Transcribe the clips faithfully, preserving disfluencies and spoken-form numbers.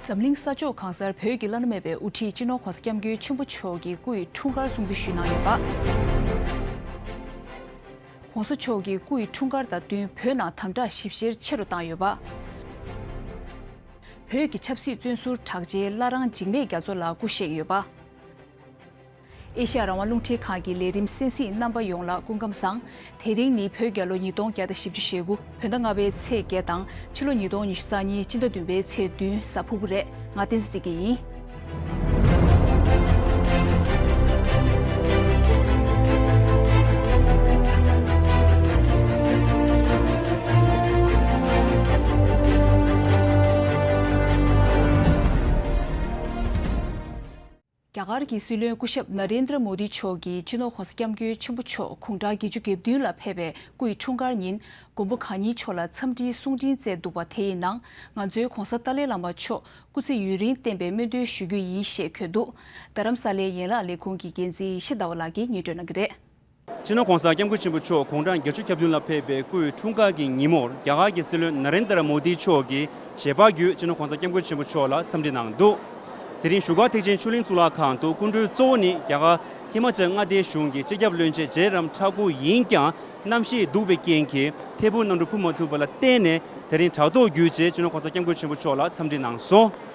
འཛམ་གླིང་ས་ཕྱོགས་གང་སར་བོད་ཀྱི་བླ་ན་མེད་པའི་དབུ་ཁྲིད་སྤྱི་ནོར་༧གོང་ས་༧སྐྱབས་མགོན་ཆེན་པོ་མཆོག་གི་སྐུ་ཡི་འཁྲུངས་སྐར་སྲུང་བརྩི་ཞུས་གནང་ཡོད་པ། ༧གོང་ས་མཆོག་གི་སྐུ་ཡི་འཁྲུངས་སྐར་དང་བསྟུན་བོད་ནང་དམ་དྲག་ཞིབ་བཤེར་ཆེ་རུ་བཏང་ཡོད་པ། བོད་ཀྱི་ཆབ་སྲིད་བཙོན་ཟུར་དྲག་ཆེ་བླ་བྲང་འཇིགས་མེད་རྒྱ་མཚོ་ལགས་སྐུ་གཤེགས་ཡོད་པ། ཨེ་ཤ་ཡ་རང་དབང་རླུང་འཕྲིན་ཁང་གི་ལས་རིམ་གསན་གཟིགས་རྣམ་པ་ཡོངས་ལ་སྐུ་ཁམས་བཟང་། དེ་རིང་ནི་བོད་རྒྱལ་ལོ་ཉིས་སྟོང་བརྒྱ་དང་བཞི་བཅུ་ཞེ་དགུ། བོད་ཟླ་ལྔ་པའི་ཚེས་བརྒྱད་དང་ཕྱི་ལོ་ཉིས་སྟོང་ཉི་ཤུ་རྩ་གཉིས་སྤྱི་ཟླ་བདུན་པའི་ཚེས་བདུན་གཟའ་ཕུར་བུ་རེད། ང་བསྟན་འཛིན་བདེ་སྐྱིད་ཡིན། རྒྱ་གར་གྱི་སྲིད་བློན་སྐུ་ཞབས་ན་རེན་དྲ་མོ་དི་མཆོག་གིས་སྤྱི་ནོར་༧གོང་ས་༧སྐྱབས་མགོན་ཆེན་པོ་མཆོག་དགུང་གྲངས་བརྒྱད་ཅུ་གྱ་བདུན་ལ་ཕེབས་པའི་སྐུ་ཡི་འཁྲུངས་སྐར་ཉིན་མགོན་པོ་གང་ཉིད་མཆོག་ལ་འཚམས་འདྲིའི་གསུང་འཕྲིན་བསྩལ་འདུག་པ། དེ་ཡི་ནང་ང་ཚོའི་༧གོང་ས་ཏཱ་ལའི་བླ་མ་མཆོག་སྐུ་ཚེ་ཡུན་རིང་བརྟན་པའི་སྨོན་འདུན་ཞུ་རྒྱུ་ཡིན་ཞེས་འཁོད་འདུག་རྡ་རམ་ས་ལའི་ཡན་ལག་ལས་ཁུངས་ཀྱི་འགན་འཛིན་ཡེ་ཤེས་ཟླ་བ་ལགས་ཀྱིས་སྙན་སྒྲོན་གནང་གི་རེད། སྤྱི་ནོར་༧གོང་ས་༧སྐྱབས་མགོན་ཆེན་པོ་མཆོག་དགུང་གྲངས་བརྒྱད་ཅུ་གྱ་བདུན་ལ་ཕེབས་པའི་སྐུའི་འཁྲུངས་སྐར་གྱི་ཉིན་མོར་རྒྱ་གར་གྱི་སྲིད་བློན་ན་རེན་དྲ་མོ་དི་མཆོག་གིས་ཞལ་པར་བརྒྱུད་སྤྱི་ནོར་༧གོང་ས་༧སྐྱབས་མགོན་ཆེན་པོ་མཆོག་ལ་འཚམས་འདྲི་གནང་འདུག་དེ་རིང་བཞུགས་སྒར་ཐེག་ཆེན་ཆོས་གླིང་གཙུག་ལག་ཁང་དུ་སྐུ་མགྲོན་གཙོ་བོ་ནི་རྒྱ་གར་ཧི་མ་ཅལ་མངའ་སྡེའི་གཞུང་གི་སྤྱི་ཁྱབ་བློན་ཆེན་ཇེ་རམ་ཐ་ཀུར་ཡིན་ཀྱང་གནམ་གཤིས་སྡུག་པའི་རྐྱེན་གྱིས་ཐད་འཕུར་གནམ་གྲུ་འཕུར་མ་ཐུབ་པ་ལ་བརྟེན་ནས་དེ་རིང་དྲ་ཐོག་བརྒྱུད་བྱས་སྤྱི་ནོར་༧གོང་ས་༧སྐྱབས་མགོན་ཆེན་པོ་མཆོག་ལ་འཚམས་འདྲི་གནང་སོང་།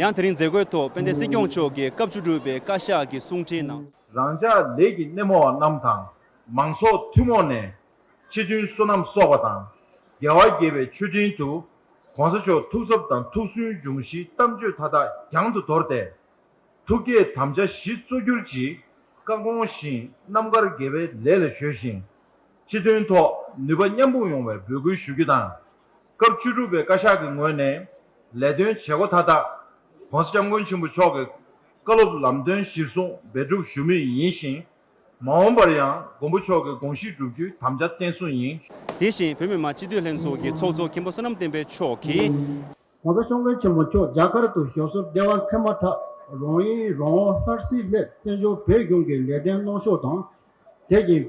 ཡང་དེ་རིང་མཛད་སྒོའི་ཐོག་དཔལ་ལྡན་སྲིད་སྐྱོང་མཆོག་གིས་སྐབས་བཅུ་དྲུག་པའི་བཀའ་ཤག་གི་གསུང་འཕྲིན་ནང་། རང་ཅག་ལས་ཀྱི་སྣེ་མོ་བ་རྣམས་དང་མང་ཚོགས་ཐུན་མོང་ནས་སྤྱི་མཐུན་བསོད་ནམས་གསོག་པ་དང་རྒྱལ་བ་དགྱེས་པའི་མཆོད་སྤྲིན་དུ་༧གོང་ས་མཆོག་ཐུགས་འཚབ་དང་ཐུགས་སུན་འབྱུང་གཞིའི་གཏམ་བརྗོད་མཐའ་དག་རྒྱང་དུ་དོར་ཏེ། ཐུགས་བསྐྱེད་དམ་བཅའ་བཞི་གཙོ་གྱུར་གྱི་བཀའ་དགོངས་བཞིན་རྣམ་དཀར་དགེ་བའི་ལས་ལ་གཞོལ་ཞིང་། སྤྱི་དོན་ཐོག་ནུས་པ་མཉམ་སྤུངས་ཡོང་བའི་འབོད་སྐུལ་ཞུ་རྒྱུ་དང་། སྐབས་བཅུ་དྲུག་པའི་བཀའ་ཤག་གི་ངོས་ནས་ལས་དོན་བྱེད་སྒོ་མཐའ་དག་༧གོང་ས་༧སྐྱབས་མགོན་ཆེན་པོ་མཆོག་གི་བཀའ་སློབ་ལམ་སྟོན་གཞིར་བཟུང་འབད་སྒྲུབ་ཞུ་མུས་ཡིན་ཞིང་། མ་འོངས་པར་ཡང་མགོན་པོ་མཆོག་གི་དགོངས་གཞི་བསྒྲུབ་རྒྱུའི་དམ་བཅའ་བརྟན་སྲུང་ཡིན། དེ་བཞིན་བོད་མི་མང་སྤྱི་འཐུས་ལྷན་ཚོགས་ཀྱི་ཚོགས་གཙོ་མཁན་པོ་བསོད་ནམས་བསྟན་འཕེལ་མཆོག་གིས། ༸གོང་ས་༸སྐྱབས་མགོན་ཆེན་པོ་མཆོག་རྒྱ་གར་དུ་ཞབས་སོར་བདེ་བར་འཁོད་མ་ཐག་རང་ཡུལ་རང་དབང་ལྷ་སའི་སླེབས་བཙན་བྱོལ་བོད་གཞུང་གི་ལས་དོན་གནང་ཕྱོགས་དང་། དེ་བཞིན་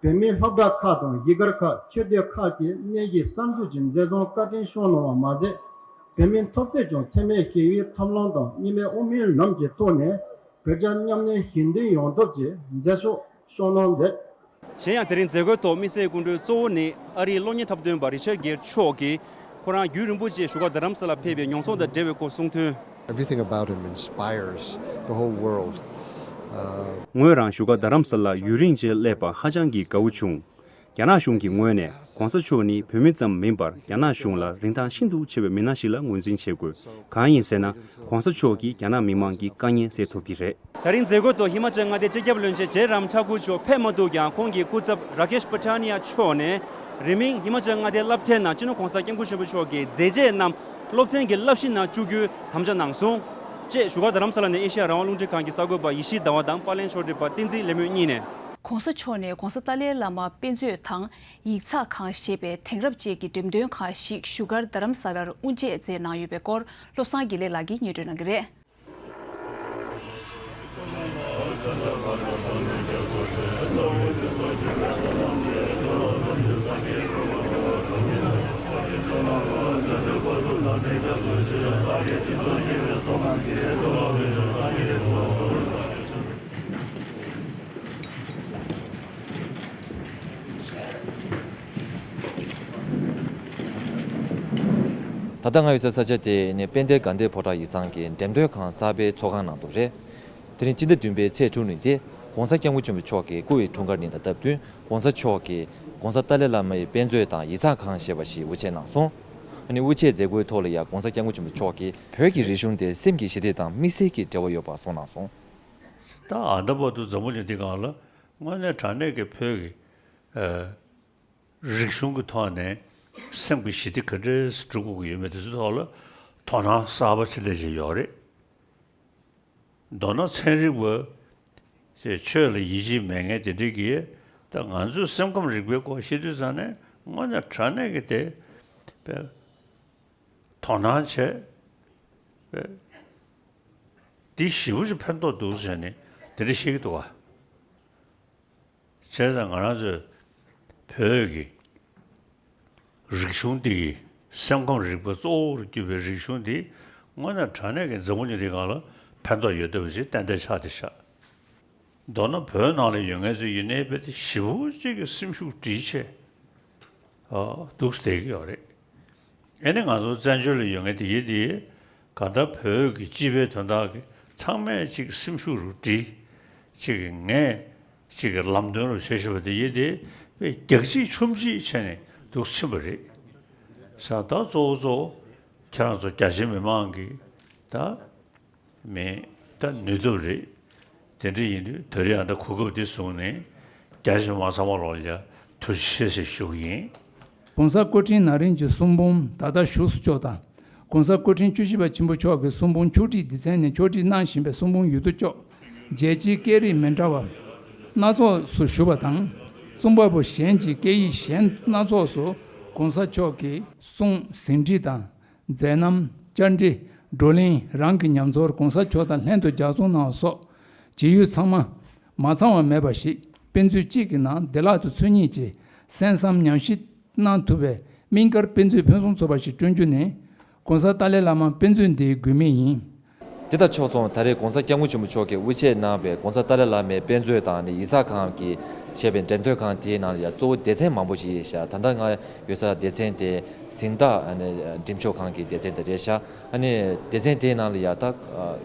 བོད་མིའི་སློབ་གྲྭ་ཁག་དང་གཞིས་སྒར་ཁག་ཆོས་སྡེ་ཁག་བཅས་གནས་བཞིའི་གསར་འཛུགས་ཀྱི་མཛད་བཟང་བཀའ་དྲིན་བསྐྱངས་གནང་བ་མ་ཟད། བོད་མིའི་འཐབ་རྩོད་ཀྱང་འཚེ་མེད་ཞི་བའི་ཐབས་ལམ་དང་གཉིས་སྨན་དབུ་མའི་ལམ་གྱི་ཐོག་ནས་བོད་རྒྱ་མཉམ་གནས་ཞི་མཐུན་ཡོང་ཐབས་ཀྱི་མཛད་ཕྱོགས་བསྐྱངས་གནང་མཛད། གཞན་ཡང་དེ་རིང་མཛད་སྒོའི་ཐོག་དམིགས་བསལ་སྐུ་མགྲོན་གཙོ་བོ་ནི་ཨ་རིའི་གློག་བརྙན་འཁྲབ་སྟོན་པ་རི་ཆར་གྷེར་མཆོག་གིས་ཁོ་རང་རྒྱུན་རིང་པོ་ཅིག་བཞུགས་སྒར་རྡ་རམ་ས་ལ་ཕེབས་པའི་མྱོང་ཚོར་དང་འབྲེལ་བའི་སྐོར་གསུངས་དོན། Everything about him inspires the whole world. ངོས་རང་བཞུགས་སྒར་རྡ་རམ་ས་ལ་ཡུན་རིང་ཅིག་སླེབས་པ་ཧ་ཅང་གི་དགའ་བོ་བྱུང་། རྒྱ་ནག་གཞུང་གི་ངོས་ནས་༸གོང་ས་མཆོག་ནི་བོད་མི་ཙམ་མིན་པར་རྒྱ་ནག་གཞུང་ལ་རིན་ཐང་ཤིན་ཏུ་ཆེ་བའི་མི་སྣ་ཞིག་ལ་ངོས་འཛིན་བྱེད་དགོས། གང་ཡིན་ཟེར་ན། ༸གོང་ས་མཆོག་གིས་རྒྱ་ནག་མི་མང་གི་དཀའ་ངལ་སེལ་ཐུབ་ཀྱི་རེད། ད་རིང་མཛད་སྒོའི་ཐོག་ཧི་མ་ཅལ་མངའ་སྡེའི་སྤྱི་ཁྱབ་བློན་ཆེན་ཇེ་རམ་ཐ་ཀུར་མཆོག་ཕེབས་མ་ཐུབ་ཀྱང་ཁོང་གི་སྐུ་ཚབ་ར་ཀེཤ་པ་ཐ་ནི་ཡ་མཆོག་ནས་རིང་མིན་ཧི་མ་ཅལ་མངའ་སྡེའི་སློབ་གྲྭའི་ནང་སྤྱི་ནོར་༸གོང་ས་༸སྐྱབས་མགོན་ཆེན་པོ་མཆོག་གི་མཛད་རྗེས་རྣམས་སློབ་ཚན་གྱི་བསླབ་གཞི་ནང་བཅུག་རྒྱུའི་དམ་བཅའ་གནང་སོང་། ཅེས་བཞུགས་སྒར་རྡ་རམ་ས་ལ་ནས་ཨེ་ཤེ་ཡ་རང་དབང་རླུང་འཕྲིན་ཁང་གི་གསར་འགོད་པ་ཡེ་ཤེས་ཟླ་བ་དང་པར་ལེན་ཕྱོགས་སྒྲིག་པ་བསྟན་འཛིན་ལེགས་སྨོན་གཉིས་ནས། ༸གོང་ས་མཆོག་ནས་༸གོང་ས་ཏཱ་ལའི་བླ་མ་དཔེ་མཛོད་དང་ཡིག་ཚགས་ཁང་ཞེས་པའི་དེང་རབས་ཅན་གྱི་འགྲེམས་སྟོན་ཁང་ཞིག་བཞུགས་སྒར་རྡ་རམ་ས་ལར་དབུ་འབྱེད་མཛད་གནང་ཡོད་པའི་སྐོར་བློ་བཟང་དགེ་ལེགས་ལགས་ཀྱིས་སྙན་སྒྲོན་གནང་གི་རེད། ད་ལྟ་ང་ཡོད་སའི་ས་ཆ་དེ་ནི་དཔལ་ལྡན་དགའ་ལྡན་ཕོ་བྲང་ཡིག་ཚང་གི་འགྲེམས་སྟོན་ཁང་གསར་པའི་ཚོགས་ཁང་ནང་དུ་རེད། དེ་རིང་སྤྱི་ཟླ་བདུན་པའི་ཚེས་དྲུག་ཉིན་དེ་༸གོང་ས་༸སྐྱབས་མགོན་ཆེན་པོ་མཆོག་གི་སྐུ་ཡི་འཁྲུངས་སྐར་ཉིན་དང་སྟབས་བསྟུན་༸གོང་ས་མཆོག་གི་ ༸གོང་ས་ཏཱ་ལའི་བླ་མའི་དཔེ་མཛོད་དང་ཡིག་ཚང་ཁང་ཞེས་པ་ཞིག་དབུ་འབྱེད་གནང་སོང་། ཨ་ནི་དབུ་འབྱེད་མཛད་སྒོའི་ཐོག་ལ་ཡང་༸གོང་ས་༸སྐྱབས་མགོན་ཆེན་པོ་མཆོག་གིས་བོད་ཀྱི་རིག་གཞུང་དེ་སེམས་ཀྱི་ཞི་བདེ་དང་དམིགས་བསལ་གྱི་འབྲེལ་བ་ཡོད་པ་གསུངས་གནང་སོང་། ད་ཨ་ད་བར་དུ་འཛམ་བུ་གླིང་འདི་སྒང་ལ་དངོས་གནས་དྲང་གནས་ཀྱི་བོད་ཀྱི་ཨ་རིག་གཞུང་གི་ཐོག་ནས་སེམས་ཀྱི་ཞི་བདེ་ག་འདྲས་སྒྲུབ་དགོས་ཀྱི་ཡོད་མེད་དེ་ཚོའི་ཐོག་ལ་དོ་སྣང་གསར་པ་ཅིག་སླེབས་བཞིན་ཡོད་རེད། མདོར་ན་ཚན་རིག་པ་ཅེས་ཆོས་ལ་ཡིད་ཆེས་མེད་མཁན་དེ་འདྲས་ཀྱིས་ད་ང་ཚོས་སེམས་ཁམས་རིག་པའི་སྐོར་བཤད་དུས་ཙང་ནས་དངོས་གནས་དྲང་གནས་ཀྱི་དེ་དཔེ་དོ་སྣང་བྱས་དཔེ་འདི་ཞེ་པོ་ཅིག་ཕན་ཐོགས་འདུག་ཟེར་ནས་དེ་འདྲ་བཤད་ཀྱི་འདུག་བ། བྱས་ཙང་ང་རང་ཚོས་བོད་ཀྱི་རིག་གཞུང་འདི་ཡི་སེམས་ཁམས་རིག་པ་གཙོ་བོར་གྱུར་པའི་རིག་གཞུང་འདི་དངོས་གནས་དྲང་གནས་ཀྱི་འཛམ་བུ་གླིང་འདི་སྒང་ལ་ཕན་ཐོགས་ཡོད་བསྡད་པ་ཞིག་ཏན་ཏན་ཆགས་བསྡད་ཤག་མདོར་ན་བོད་ནང་ལ་ཡོད་མཁན་ཚོ་ཡིན་ནའི་རྦད་དེ་ཞེ་པོ་ཅིག་གི་སེམས་ཤུགས་འདྲིས་ཆེ་འདུག་བསྡད་ཀྱི་ཡོད་རེད། ཨེ་ནི་ང་ཚོ་བཙན་བྱོལ་ལ་ཡོད་མཁན་དེ་ཡིན་དེ་གང་ལྟར་བོད་ཀྱི་སྤྱི་པའི་དོན་དག་གི་ཚང་མས་ཅིག་སེམས་ཤུགས་རུ་བསྒྲིལ། ཅིག་གི་ངས་ཅིག་གི་ལམ་སྟོན་རུ་བྱེད་བཞིན་པ་དེ་ཡིན་དེ་དཔེ་རྒྱག་ཅིག་མཆོང་ཅིག་བྱས་ནས་འདུག་ཕྱིན་པ་རེད། ས་ད་གཙོ་བོ་གཙོ་བོ་ཁྱེད་རང་ཚོ་རྒྱ་ཆེ་མི་མང་གི་ད་མེད་ད་ནུས་སྟོབས་རེད། དེ་འདྲ་ཡིན་དུས་ད་རེས་ཨ་ད་གོ་སྐབས་འདི་བཟུང་ནས་རྒྱ་ཆེ་མི་མང་ཚང་མ་ལོག་ལ་ཡ་ཐུགས་རྗེ་ཆེ་ཞེས་ཞུ་གི་ཡིན། ༸གོང་ས་སྐུ་ཕྲེང་ན་རིམ་གྱི་གསུང་འབུམ་ད་ལྟ་བཞུགས་སུ་བཅུག་དང་། ༸གོང་ས་སྐུ་ཕྲེང་བཅུ་བཞི་པ་ཆེན་པོ་མཆོག་གི་གསུང་འབུམ་ཕྱོགས་སྒྲིག་སྡེ་ཚན་ནས་ཕྱོགས་སྒྲིག་གནང་བཞིན་པའི་གསུང་འབུམ་ཡོད་དོ་ཅོག་རྒྱལ་སྤྱིའི་སྐད་རིགས་མི་འདྲ་བ་སྣ་ཚོགས་སུ་ཞུ་བ་དང་། རྩོམ་པ་པོ་གཞན་གྱིས་སྐད་ཡིག་གཞན་སྣ་ཚོགས་སུ་༸གོང་ས་མཆོག་གི་གསུང་ཟིན་བྲིས་དང་མཛད་རྣམ་བཅར་འདྲི་བགྲོ་གླེང་རང་གི་ཉམས་ཚོར་༸གོང་ས་མཆོག་དང་ལྷན་དུ་ལྗགས་རྩོམ་གནང་བ་སོགས་བྱེད་ཡུལ་ཚང་མ་མ་ཚང་བ་མེད་པ་ཞིག་དཔེ་མཛོད་གཅིག་གི་ནང་བདེ་བླག་ཏུ་འཚོལ་སྙེག་ཅིང་གསན་བསམ་ཉམས་ཞིབ་གནང་ཐུབ་པའི་སྨན་དཀར་དཔེ་མཛོད་ཕུན་སུམ་ཚོགས་པ་ཞིག་བསྐྲུན་རྒྱུ་ནི་༸གོང་ས་ཏཱ་ལའི་བླ་མ་དཔེ་མཛོད་འདིའི་དགོས་དམིགས་ཡིན། དེ་དང་ཕྱོགས་མཚུངས་ད་རེས་༸གོང་ས་༸སྐྱབས་མགོན་ཆེན་པོ་མཆོག་གིས་དབུ་འབྱེད་གནང་བའི་༸གོང་ས་ཏཱ་ལའི་བླ་མའི་དཔེ་མཛོད་དང་ནི་ཡིག་ཚགས་ཁང་གི་ཞེས་པའི་འགྲེམས་སྟོན་ཁང་དེའི་ནང་ལ་ཡང་གཙོ་བོ་སྡེ་ཚན་མང་པོ་ཞིག་ཡོད་ཤག་ད་ལྟ་ང་ཡོད་ས་སྡེ་ཚན་དེ་གཟེངས་རྟགས་ཨ་ནི་འགྲེམས་ཞུགས་ཁང་གི་སྡེ་ཚན་དེ་རེད་ཤག་ཨ་ནི་སྡེ་ཚན་དེའི་ནང་ལ་ཡང་ད་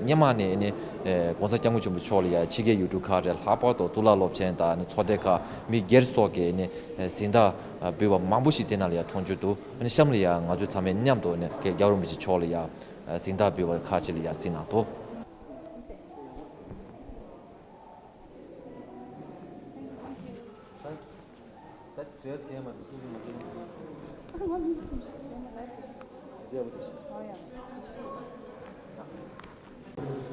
སྔོན་མ་ནས་ཨ་ནི་༸གོང་ས་༸སྐྱབས་མགོན་ཆེན་པོ་མཆོག་ལ་ཡང་ཕྱི་རྒྱལ་ཡུལ་གྲུ་ཁག་རེད། ལྷག་པར་དུ་གཙུག་ལག་སློབ་ཆེན་དང་ཨ་ནི་ཚོགས་སྡེ་ཁག་མི་སྒེར་སོགས་ཀྱིས་ཨ་ནི་གཟེངས་རྟགས་འབུལ་བ་མང་པོ་ཞིག་དེ་ནང་ལ་ཡང་མཐོང་རྒྱུ་འདུག་ཨ་ནི་གཤམ་ལ་ཡང་ང་ཚོ་ཚང་མས་མཉམ་དུ་ཨ་ནི་རྒྱལ་བ་རིན་པོ་ཆེ་མཆོག་ལ་ཡང་གཟེངས་རྟགས་འབུལ་བ་ཁག་ཅིག་ལ་ཡང་གཟིགས་གནང་འདུག་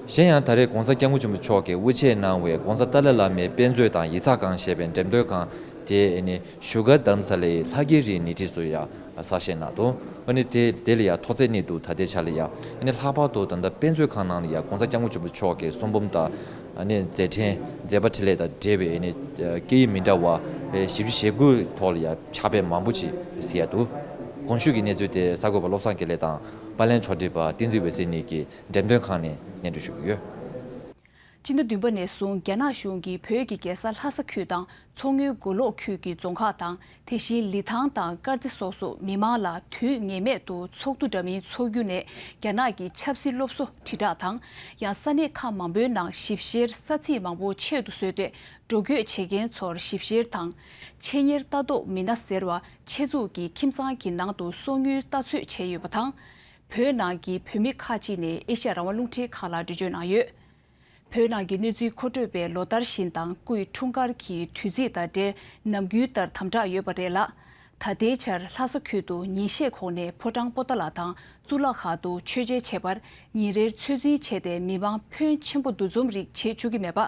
གཞན་ཡང་ད་རེས་༸གོང་ས་༸སྐྱབས་མགོན་ཆེན་པོ་མཆོག་གིས་དབུ་འབྱེད་གནང་བའི་༸གོང་ས་ཏཱ་ལའི་བླ་མའི་དཔེ་མཛོད་དང་ཡིག་ཚགས་ཁང་ཞེས་པའི་འགྲེམས་སྟོན་ཁང་དེ་ནི་བཞུགས་སྒར་རྡ་རམ་ས་ལའི་ལྷ་རྒྱལ་རིའི་ཉེ་འཁྲིས་སུ་ཡང་གསར་བཞེངས་གནང་འདུག་ཨ་ནི་དེ་དེ་ལ་ཡང་མཐོ་ཚད་གནས་འདུག་ད་ལྟའི་ཆ་ལ་ཡང་ཨ་ནི་ལྷག་པར་དུ་ད་ལྟ་དཔེ་མཛོད་ཁང་ནང་ལ་ཡང་༸གོང་ས་༸སྐྱབས་མགོན་ཆེན་པོ་མཆོག་གི་གསུང་འབུམ་དང་ཨ་ནི་མཛད་འཕྲིན་མཛད་པ་འཕྲིན་ལས་དང་འབྲེལ་བའི་ཨ་ནི་སྐད་ཡིག་མི་འདྲ་བ་བཞི་བཅུ་ཞེ་དགུ་ཐོག་ལ་ཡང་ཕྱག་དཔེ་མང་པོ་ཅིག་གཟིགས་ཡ་འདུག་གོང་ཞུས་ཀྱི་གནས་ཚུལ་དེ་གསར་འགོད་པ་བློ་བཟང་དགེ་ལེགས་དང་པར་ལེན་ཕྱོགས་སྒྲིག་པ་བསྟན་འཛིན་འོད་ཟེར་གཉིས་ཀྱིས་འགྲེམས་སྟོན་ཁང་ནས་སྙན་སྒྲོན་ཞུ་གི་ཡོད། སྤྱི་ཟླ་བདུན་པ་ནས་བཟུང་རྒྱ་ནག་གཞུང་གིས་བོད་ཀྱི་རྒྱལ་ས་ལྷ་ས་ཁུལ་དང་མཚོ་སྔོན་མགོ་ལོག་ཁུལ་གྱི་རྫོང་ཁག་དང་། དེ་བཞིན་ལི་ཐང་དང་དཀར་རྩེ་སོགས་སུ་མི་མང་ལ་དུས་ངེས་མེད་དུ་ཚོགས་འདུ་འདྲ་མིན་འཚོགས་རྒྱུ་ནས་རྒྱ་ནག་གི་ཆབ་སྲིད་སློབ་གསོ་དྲིལ་བསྒྲགས་དང་། ཡང་ས་གནས་ཁག་མང་པོའི་ནང་ཞིབ་བཤེར་ས་ཚིགས་མང་པོ་ཆེད་དུ་བཟོས་ཏེ། འགྲོ་སྐྱོད་བྱེད་མཁན་ཚོར་ཞིབ་བཤེར་དང་། ཆེད་གཉེར་ལྟ་རྟོག་མི་སྣ་ཟེར་བ་ཆེད་འཛུགས་ཀྱིས་ཁྱིམ་ཚང་གི་ནང་དུ་སོ་དངུལ་ལྟ་ཚོད་བྱས་ཡོད་པ་དང་། བོད་ནང་གི་བོད་མི་ཁག་ཅིག་ནས་ཨེ་ཤ་ཡ་རང་དབང་རླུང་འཕྲིན་ཁང་ལ་འགྲེལ་བརྗོད་གནང་ཡོད། བོད་ནང་གི་གནས་ཚུལ་མཁོ་སྤྲོད་པས་ལོ་ལྟར་བཞིན་དང་སྐུའི་འཁྲུངས་སྐར་གྱི་དུས་ཚིགས་དང་འབྲེལ་ནམ་རྒྱུན་ལྟར་དམ་དྲག་ཡོད་པ་རེད་ལ། ད་ལྟའི་ཆར་ལྷ་ས་ཁུལ་དུ་ཉིན་ཤས་གོང་ནས་ཕོ་བྲང་པོ་ཏཱ་ལ་དང་གཙུག་ལག་ཁང་དུ་མཆོད་མཇལ་བྱས་པར་ཉིན་རེར་ཚོད་འཛིན་བྱས་ཏེ་མི་མང་ཕོན་ཆེན་པོ་འདུ་འཛོམས་རིགས་བྱེད་བཅུག་གི་མེད་པ།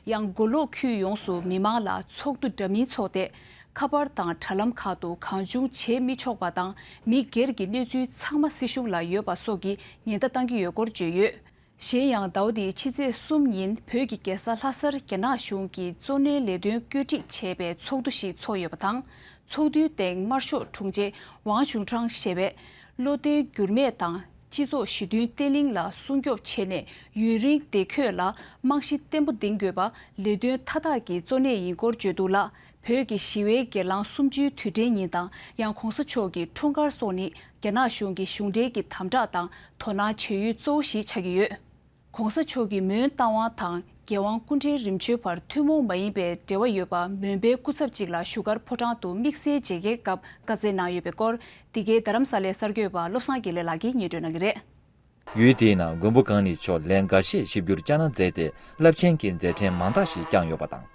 ཡང་མགོ་ལོག་ཁུལ་ཡོངས་སུ་མི་མང་ལ་ཚོགས་འདུ་འདྲ་མིན་འཚོགས་ཏེ། ཁ་པར་དང་དྲ་ལམ་ཁག་ཏུ་གང་བྱུང་བྱེད་མི་ཆོག་པ་དང་མི་སྒེར་གྱི་གནས་ཚུལ་ཚང་མ་སྲིད་གཞུང་ལ་ཡོད་པ་སོགས་ཀྱི་ཉེན་བརྡ་བཏང་གི་ཡོད་སྐོར་བརྗོད་ཡོད། གཞན་ཡང་ཟླ་བ་འདིའི་ཕྱི་ཚེས་གསུམ་ཉིན་བོད་ཀྱི་རྒྱལ་ས་ལྷ་སར་རྒྱ་ནག་གཞུང་གིས་གཙོ་གནད་ལས་དོན་བཀོད་སྒྲིག་བྱས་པའི་ཚོགས་འདུ་ཞིག་འཚོགས་ཡོད་པ་དང་། ཚོགས་འདུའི་སྟེང་དམར་ཤོག་དྲུང་ཆེ་ཝང་ཞུན་ཁྲང་ཞེས་པས་བློ་བརྟན་འགྱུར་མེད་དང་སྤྱི་ཚོགས་ཞི་མཐུན་བརྟན་ལྷིང་ལ་སྲུང་སྐྱོབ་བྱས་ནས་ཡུན་རིང་བདེ་འཁོད་ལ་རྨང་གཞི་བརྟན་པོ་འདིང་དགོས་པ་ལས་དོན་མཐའ་དག་གི་གཙོ་གནད་ཡིན་སྐོར་བརྗོད་འདུག་ལ། བོད་ཀྱི་ཞི་བའི་སྒེར་ལངས་གསུམ་བཅུའི་དུས་དྲན་ཉིན་དང་ཡང་༸གོང་ས་མཆོག་གི་འཁྲུངས་སྐར་སོགས་ནི་རྒྱ་ནག་གཞུང་གི་གཞུང་འབྲེལ་གྱི་དམ་དྲག་དང་དོ་སྣང་བྱེད་ཡུལ་གཙོ་བོ་ཞིག་ཆགས་ཀྱི་ཡོད། ༸གོང་ས་མཆོག་གི་མོན་རྟ་དབང་དང་ རྒྱལ་དབང་སྐུ་ཕྲེང་རིམ་བྱོན་བར་ཐུན་མོང་མ་ཡིན་པའི་འབྲེལ་བ་ཡོད་པ་མོན་པའི་སྐུ་ཚབ་ཅིག་ལ་བཞུགས་སྒར་ཕོ་བྲང་དུ་དམིགས་བསལ་མཇལ་ཁའི་སྐབས་བཀའ་སྩལ་གནང་ཡོད་པའི་སྐོར། འདི་གའི་རྡ་རམ་ས་ལའི་གསར་འགོད་པ་བློ་བཟང་དགེ་ལེགས་ལགས་ཀྱིས་སྙན་སྒྲོན་གནང་གི་རེད། ཡུལ་དེའི་ནང་མགོན་པོ་གང་ཉིད་མཆོག་ལན་འགའ་ཤས་ཆིབས་བསྒྱུར་བསྐྱངས་གནང་མཛད་དེ། རླབས་ཆེན་གྱི་མཛད་འཕྲིན་མང་དག་ཞིག་བསྐྱངས་ཡོད་པ་དང་།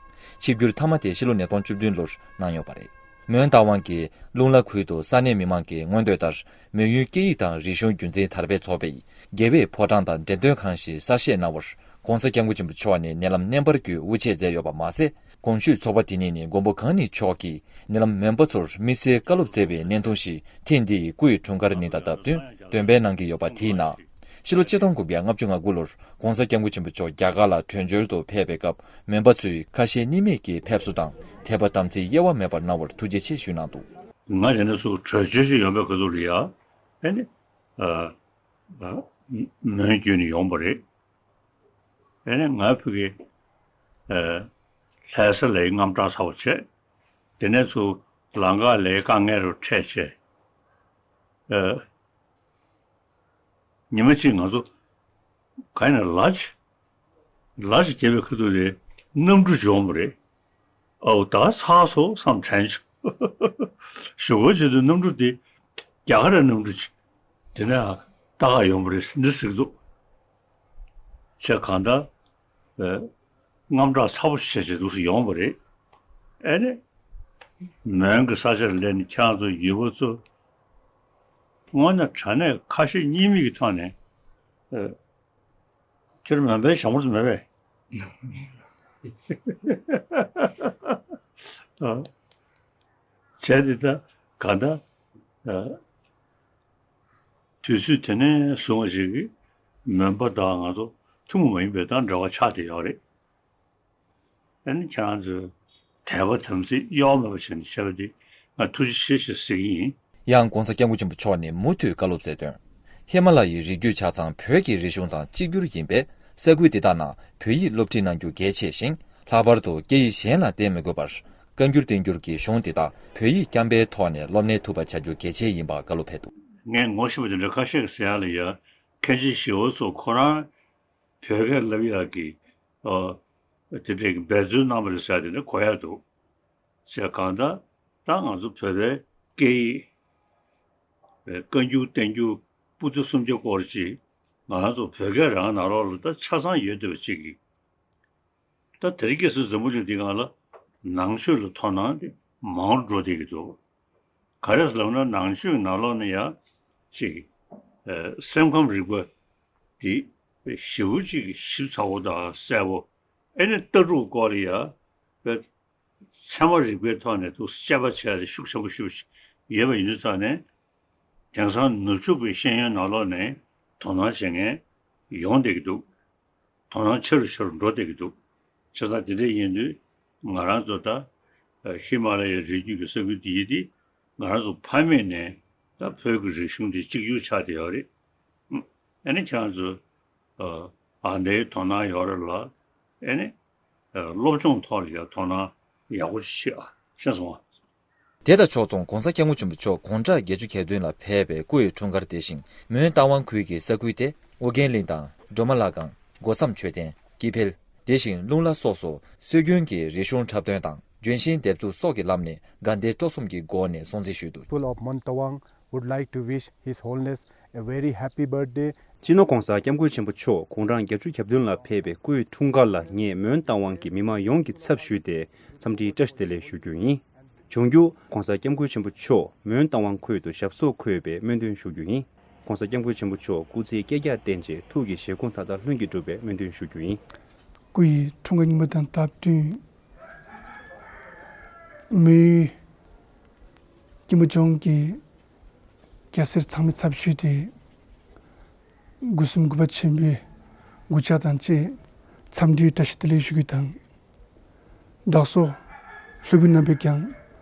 ཆིབས་བསྒྱུར་མཐའ་མ་དེ་ཕྱི་ལོ་ཉིས་སྟོང་བཅུ་བདུན་ལོར་གནང་ཡོད་པ་རེད། མོན་རྟ་དབང་གིས་ལུང་ལ་ཁུལ་དུ་ས་གནས་མི་མང་གི་མངོན་འདོད་ལྟར། མོན་ཡུལ་སྐད་ཡིག་དང་རིག་གཞུང་རྒྱུན་འཛིན་དར་སྤེལ་ཚོགས་པའི་རྒྱལ་བའི་ཕོ་བྲང་དང་འགྲེམས་སྟོན་ཁང་ཞིག་གསར་བཞེངས་གནང་བར། ྋགོང་ས་ྋསྐྱབས་མགོན་ཆེན་པོ་མཆོག་ནས་ཉེ་ལམ་བརྙན་པར་བརྒྱུད་དབུ་འབྱེད་མཛད་ཡོད་པ་མ་ཟད། གོང་ཞུས་ཚོགས་པ་དེ་ཉིད་ནས་མགོན་པོ་གང་ཉིད་མཆོག་གིས་ཉེ་ལམ་མོན་པ་ཚོར་དམིགས་བསལ་བཀའ་སློབ་སྩལ་བའི་བརྙན་ཐུང་ཞིག་ཐེངས་འདིའི་སྐུ་ཡི་འཁྲུངས་སྐར་ཉིན་དང་སྟབས་བསྟུན་འདོན་སྤེལ་གནང་གི་ཡོད་པ་དེའི་ནང་། ཕྱི་ལོ་ཆིག་སྟོང་དགུ་བརྒྱ་ལྔ་བཅུ་ང་དགུ་ལོར་ྋགོང་ས་ྋསྐྱབས་མགོན་ཆེན་པོ་མཆོག་རྒྱ་གར་ལ་བྲོས་བྱོལ་དུ་ཕེབས་པའི་སྐབས། མོན་པ་ཚོས་ཁ་ཞེ་གཉིས་མེད་ཀྱི་ཕེབས་བསུ་དང་དད་པ་དམ་ཚིག་གཡེལ་བ་མེད་པར་གནང་བར་ཐུགས་རྗེ་ཆེ་ཞུས་གནང་འདུག། ང་དེ་ནས་ཚུར་བྲོས་བྱོལ་ཞིག་ཡོང་བའི་ཁ་ཐུག་ལ་ཡ། ཨེ་ནི། ཨ། ཨ། མོན་བརྒྱུད་ནས་ཡོང་བ་རེད། ཨེ་ནི་ང་ཕ་གི། ཨ། ལྷ་ས་ལ་དངངས་སྐྲག་ཚ་པོ་བྱས། དེ་ནས་ཚུར་ལམ་ཁ་ལ་དཀའ་ངལ་རུ་འཕྲད་བྱས། ཨ། ཉི་མ་གཅིག་ང་ཚོ་ག་ཡིན་ན་ལ་ཅིག་ལ་ཅིག་རྒྱབ་པའི་ཁ་ཐུག་ལ་གནམ་གྲུ་འབྱོར་བ་རེད། ཨའོ་ད་ཚར་སོང་བསམ་དྲན་བྱུང་། ཞོགས་པ་ཆེད་དུ་གནམ་གྲུ་དེ་རྒྱ་གར་གནམ་གྲུ་ཅིག་དེ་ནས་ལྟ་ག་ཡོང་བ་རེད་འདི་ཟེར་གི་འདུག་བྱས། གང་ལྟར། ཨ། དངངས་སྐྲག་ཚ་པོ་ཞེ་ཞིག་འདུག་སེ་ཡོང་བ་རེད། ཨེ་ནི། མོན་གྱི་ས་ཆར་སླེབས་ནས་ཁྱེད་རང་ཚོ་ཡུལ་པ་ཚོ། དངོས་གནས་དྲང་གནས་ཁ་ཞེ་གཉིས་མེད་ཀྱི་ཐོག་ནས། ཨ། ཁྱེད་མོན་པའི་ཞང་པོ་ཚོ་མེད་པས། ཨ། བྱས་ཏེ་ད་ག་ད། ཨ། དུས་ཚོད་དེ་ནས་བཟུང་བ་ཞིག་གིས་མོན་པ་དང་ང་ཚོ་ཐུན་མོང་མ་ཡིན་པའི་ད་འབྲེལ་བ་ཆགས་བསྡད་ཡོད་རེད། ཨ་ནི་ཁྱེད་རང་ཚོས་དད་པ་དམ་ཚིག་གཡོ་བ་མེད་པ་བྱས་ནས་བྱས་པ་འདི་ང་ཐུགས་རྗེ་ཆེ་ཞེས་ཟེར་གྱི་ཡིན། ཡང་ྋགོང་ས་ྋསྐྱབས་མགོན་ཆེན་པོ་མཆོག་ནས་མུ་མཐུད་བཀའ་སློབ་སྩལ་དོན། ཧི་མ་ལ་ཡའི་རི་རྒྱུད་ཆ་ཚང་བོད་ཀྱི་རིག་གཞུང་དང་གཅིག་གྱུར་ཡིན་པས། ས་ཁུལ་འདི་དག་ནང་བོད་ཡིག་སློབ་ཁྲིད་གནང་རྒྱུ་གལ་ཆེ་ཞིང་། ལྷག་པར་དུ་སྐད་ཡིག་གཞན་ལ་བརྟེན་མི་དགོས་པར། བཀའ་འགྱུར་བསྟན་འགྱུར་གྱི་གཞུང་འདི་དག་བོད་ཡིག་རྐྱང་པའི་ཐོག་ནས་སློབ་གཉེར་ཐུབ་པ་བྱ་རྒྱུ་གལ་ཆེ་ཡིན་པ་བཀའ་སློབ་ཕེབས་འདུག། ངས་ངོ་ཤེས་པ་དེ་འདྲ་ཁ་ཤས་ཀྱིས་ཟེར་ཡག་ལ་ཡ། མཁན་ཆེན་ཞི་བ་འཚོ་ཁོ་རང་བོད་སྐད་བསླབ་ཡག་གི། ཨ། དེ་འདྲའི་འབད་བརྩོན་གནང་བ་རེད་ཟེར་ཡག་དེ་འདྲ་གོ་ཡག་འདུག། ཟེར་གང་ལྟར་ད་ང་ཚོ་བོད་པའི་སྐད་ཡིག་བཀའ་འགྱུར་བསྟན་འགྱུར་པོ་ཏི་སུམ་བརྒྱ་སྐོར་ཅིག་ང་རང་ཚོ་བོད་སྐད་རང་ནང་ལོགས་ལ་ད་ཆ་ཚང་ཡོད་བསྡད་པ་ཅིག་གིས། ད་དེ་རིང་ཁ་སང་འཛམ་བུ་གླིང་འདིའི་སྒང་ལ་ནང་ཆོས་ལ་དོ་སྣང་དེ་མང་རུ་འགྲོ་བསྡད་ཀྱི་འདུག། ག་རེ་ཟེར་ལབ་ན་ནང་ཆོས་ནང་ལོགས་ན་ཡང་ཅིག་ཨ། སེམས་ཁམས་རིག་པ་དེ་ཞེ་པོ་ཅིག་ཞིབ་ཚགས་པོ་དང་གསལ་པོ། ཨེ་ནི་ལྟ་གྲུབ་སྐོར་ལ་ཡང་བས། ཚད་མ་རིག་པའི་ཐོག་ནས་དུ་དཔྱད་པ་བྱས་ཏེ་ཤུགས་ཆེན་པོ་ཞེ་པོ་ཅིག་ཡོད་པ་ཡིན་དུས་ཙང་ནས། དེང་སང་ནུབ་ཕྱོགས་པའི་ཤེས་ཡོན་ནང་ལོགས་ནས་དོ་སྣང་བྱེད་མཁན་ཡོང་བསྡད་ཀྱི་འདུག། དོ་སྣང་ཆེ་རུ་ཆེ་རུ་འགྲོ་བསྡད་ཀྱི་འདུག། བྱས་ཙང་དེ་འདྲ་ཡིན་དུས་ང་རང་ཚོ་ད་ཧི་མ་ལ་ཡའི་རི་རྒྱུད་ཀྱི་ས་ཁུལ་འདི་ཡིན་ཏེ། ང་རང་ཚོ་ཕ་མེས་ནས་ད་བོད་ཀྱི་རིག་གཞུང་འདི་གཅིག་གྱུར་ཆགས་བསྡད་ཡོད་རེད། ཨ་ནི་ཁྱེད་རང་ཚོ་ཨ་འདིའི་དོ་སྣང་ཡོད་རེད་ལ། ཨ་ནི་སློབ་སྦྱོང་ཐོག་ལ་ཡང་དོ་སྣང་ཡག་པོ་ཞིག་བྱེད་ཨ། ཤེས་སོང་ཨ། དེ་དང་ཕྱོགས་མཚུངས་ྋགོང་ས་ྋསྐྱབས་མགོན་ཆེན་པོ་མཆོག་དགུང་གྲངས་བརྒྱད་ཅུ་གྱ་བདུན་ལ་ཕེབས་པའི་སྐུ་ཡི་འཁྲུངས་སྐར་དེ་བཞིན་མོན་རྟ་དབང་ཁུལ་གྱི་ས་ཁུལ་དེ་ཨོ་རྒྱན་གླིང་དང་སྒྲོལ་མ་ལྷ་ཁང་། སྒོ་བསམ་མཆོད་རྟེན། དཀྱིལ་འཕེལ། དེ་བཞིན་ལུང་ལ་སོགས་སུ་སྲོལ་རྒྱུན་གྱི་རིག་གཞུང་འཁྲབ་སྟོན་དང་ལྗོན་ཤིང་འདེབས་འཛུགས་སོགས་ཀྱི་ལམ་ནས་དགའ་ལྡན་སྤྲོ་གསུམ་གྱི་སྒོ་ནས་སྲུང་བརྩི་ཞུས་འདུག། People of Mon Tawang would like to wish His Holiness a very happy birthday. སྤྱི་ནོར་༧གོང་ས་༧སྐྱབས་མགོན་ཆེན་པོ་མཆོག་དགུང་གྲངས་བརྒྱད་ཅུ་གྱ་བདུན་ལ་ཕེབས་པའི་སྐུའི་འཁྲུངས་སྐར་ལ་ངས་མོན་རྟ་དབང་གི་མི་མང་ཡོངས་ཀྱི་ཚབ་ཞུས་ཏེ་འཚམས་འདྲིའི་བཀྲ་ཤིས་བདེ་ལེགས་ཞུ་རྒྱུ་ཡིན། འབྱུང་འགྱུར་༧གོང་ས་༧སྐྱབས་མགོན་ཆེན་པོ་མཆོག་མོན་རྟ་དབང་ཁུལ་དུ་ཞབས་སོར་འཁོད་པའི་སྨོན་འདུན་ཞུ་རྒྱུ་ཡིན། ༧གོང་ས་༧སྐྱབས་མགོན་ཆེན་པོ་མཆོག་སྐུ་ཚེ་བསྐལ་བརྒྱར་བརྟན་ཅིང་ཐུགས་ཀྱི་བཞེད་དགོངས་མཐའ་དག་ལྷུན་གྱིས་འགྲུབ་པའི་སྨོན་འདུན་ཞུ་རྒྱུ་ཡིན། སྐུ་ཡི་འཁྲུངས་སྐར་ཉིན་མོ་དང་སྟབས་བསྟུན། མོན་ཡུལ་སྐྱིད་མོ་ལྗོངས་ཀྱི་སྐྱ་སེར་ཚང་མའི་ཚབ་ཞུས་ཏེ། སྒོ་གསུམ་གུས་པ་ཆེན་པོས་གུས་ཕྱག་དང་བཅས་འཚམས་འདྲིའི་བཀྲ་ཤིས་བདེ་ལེགས་ཞུ་རྒྱུ་དང་། བདག་སོགས་སློབ་བུ་རྣམ་པས་ཀྱང་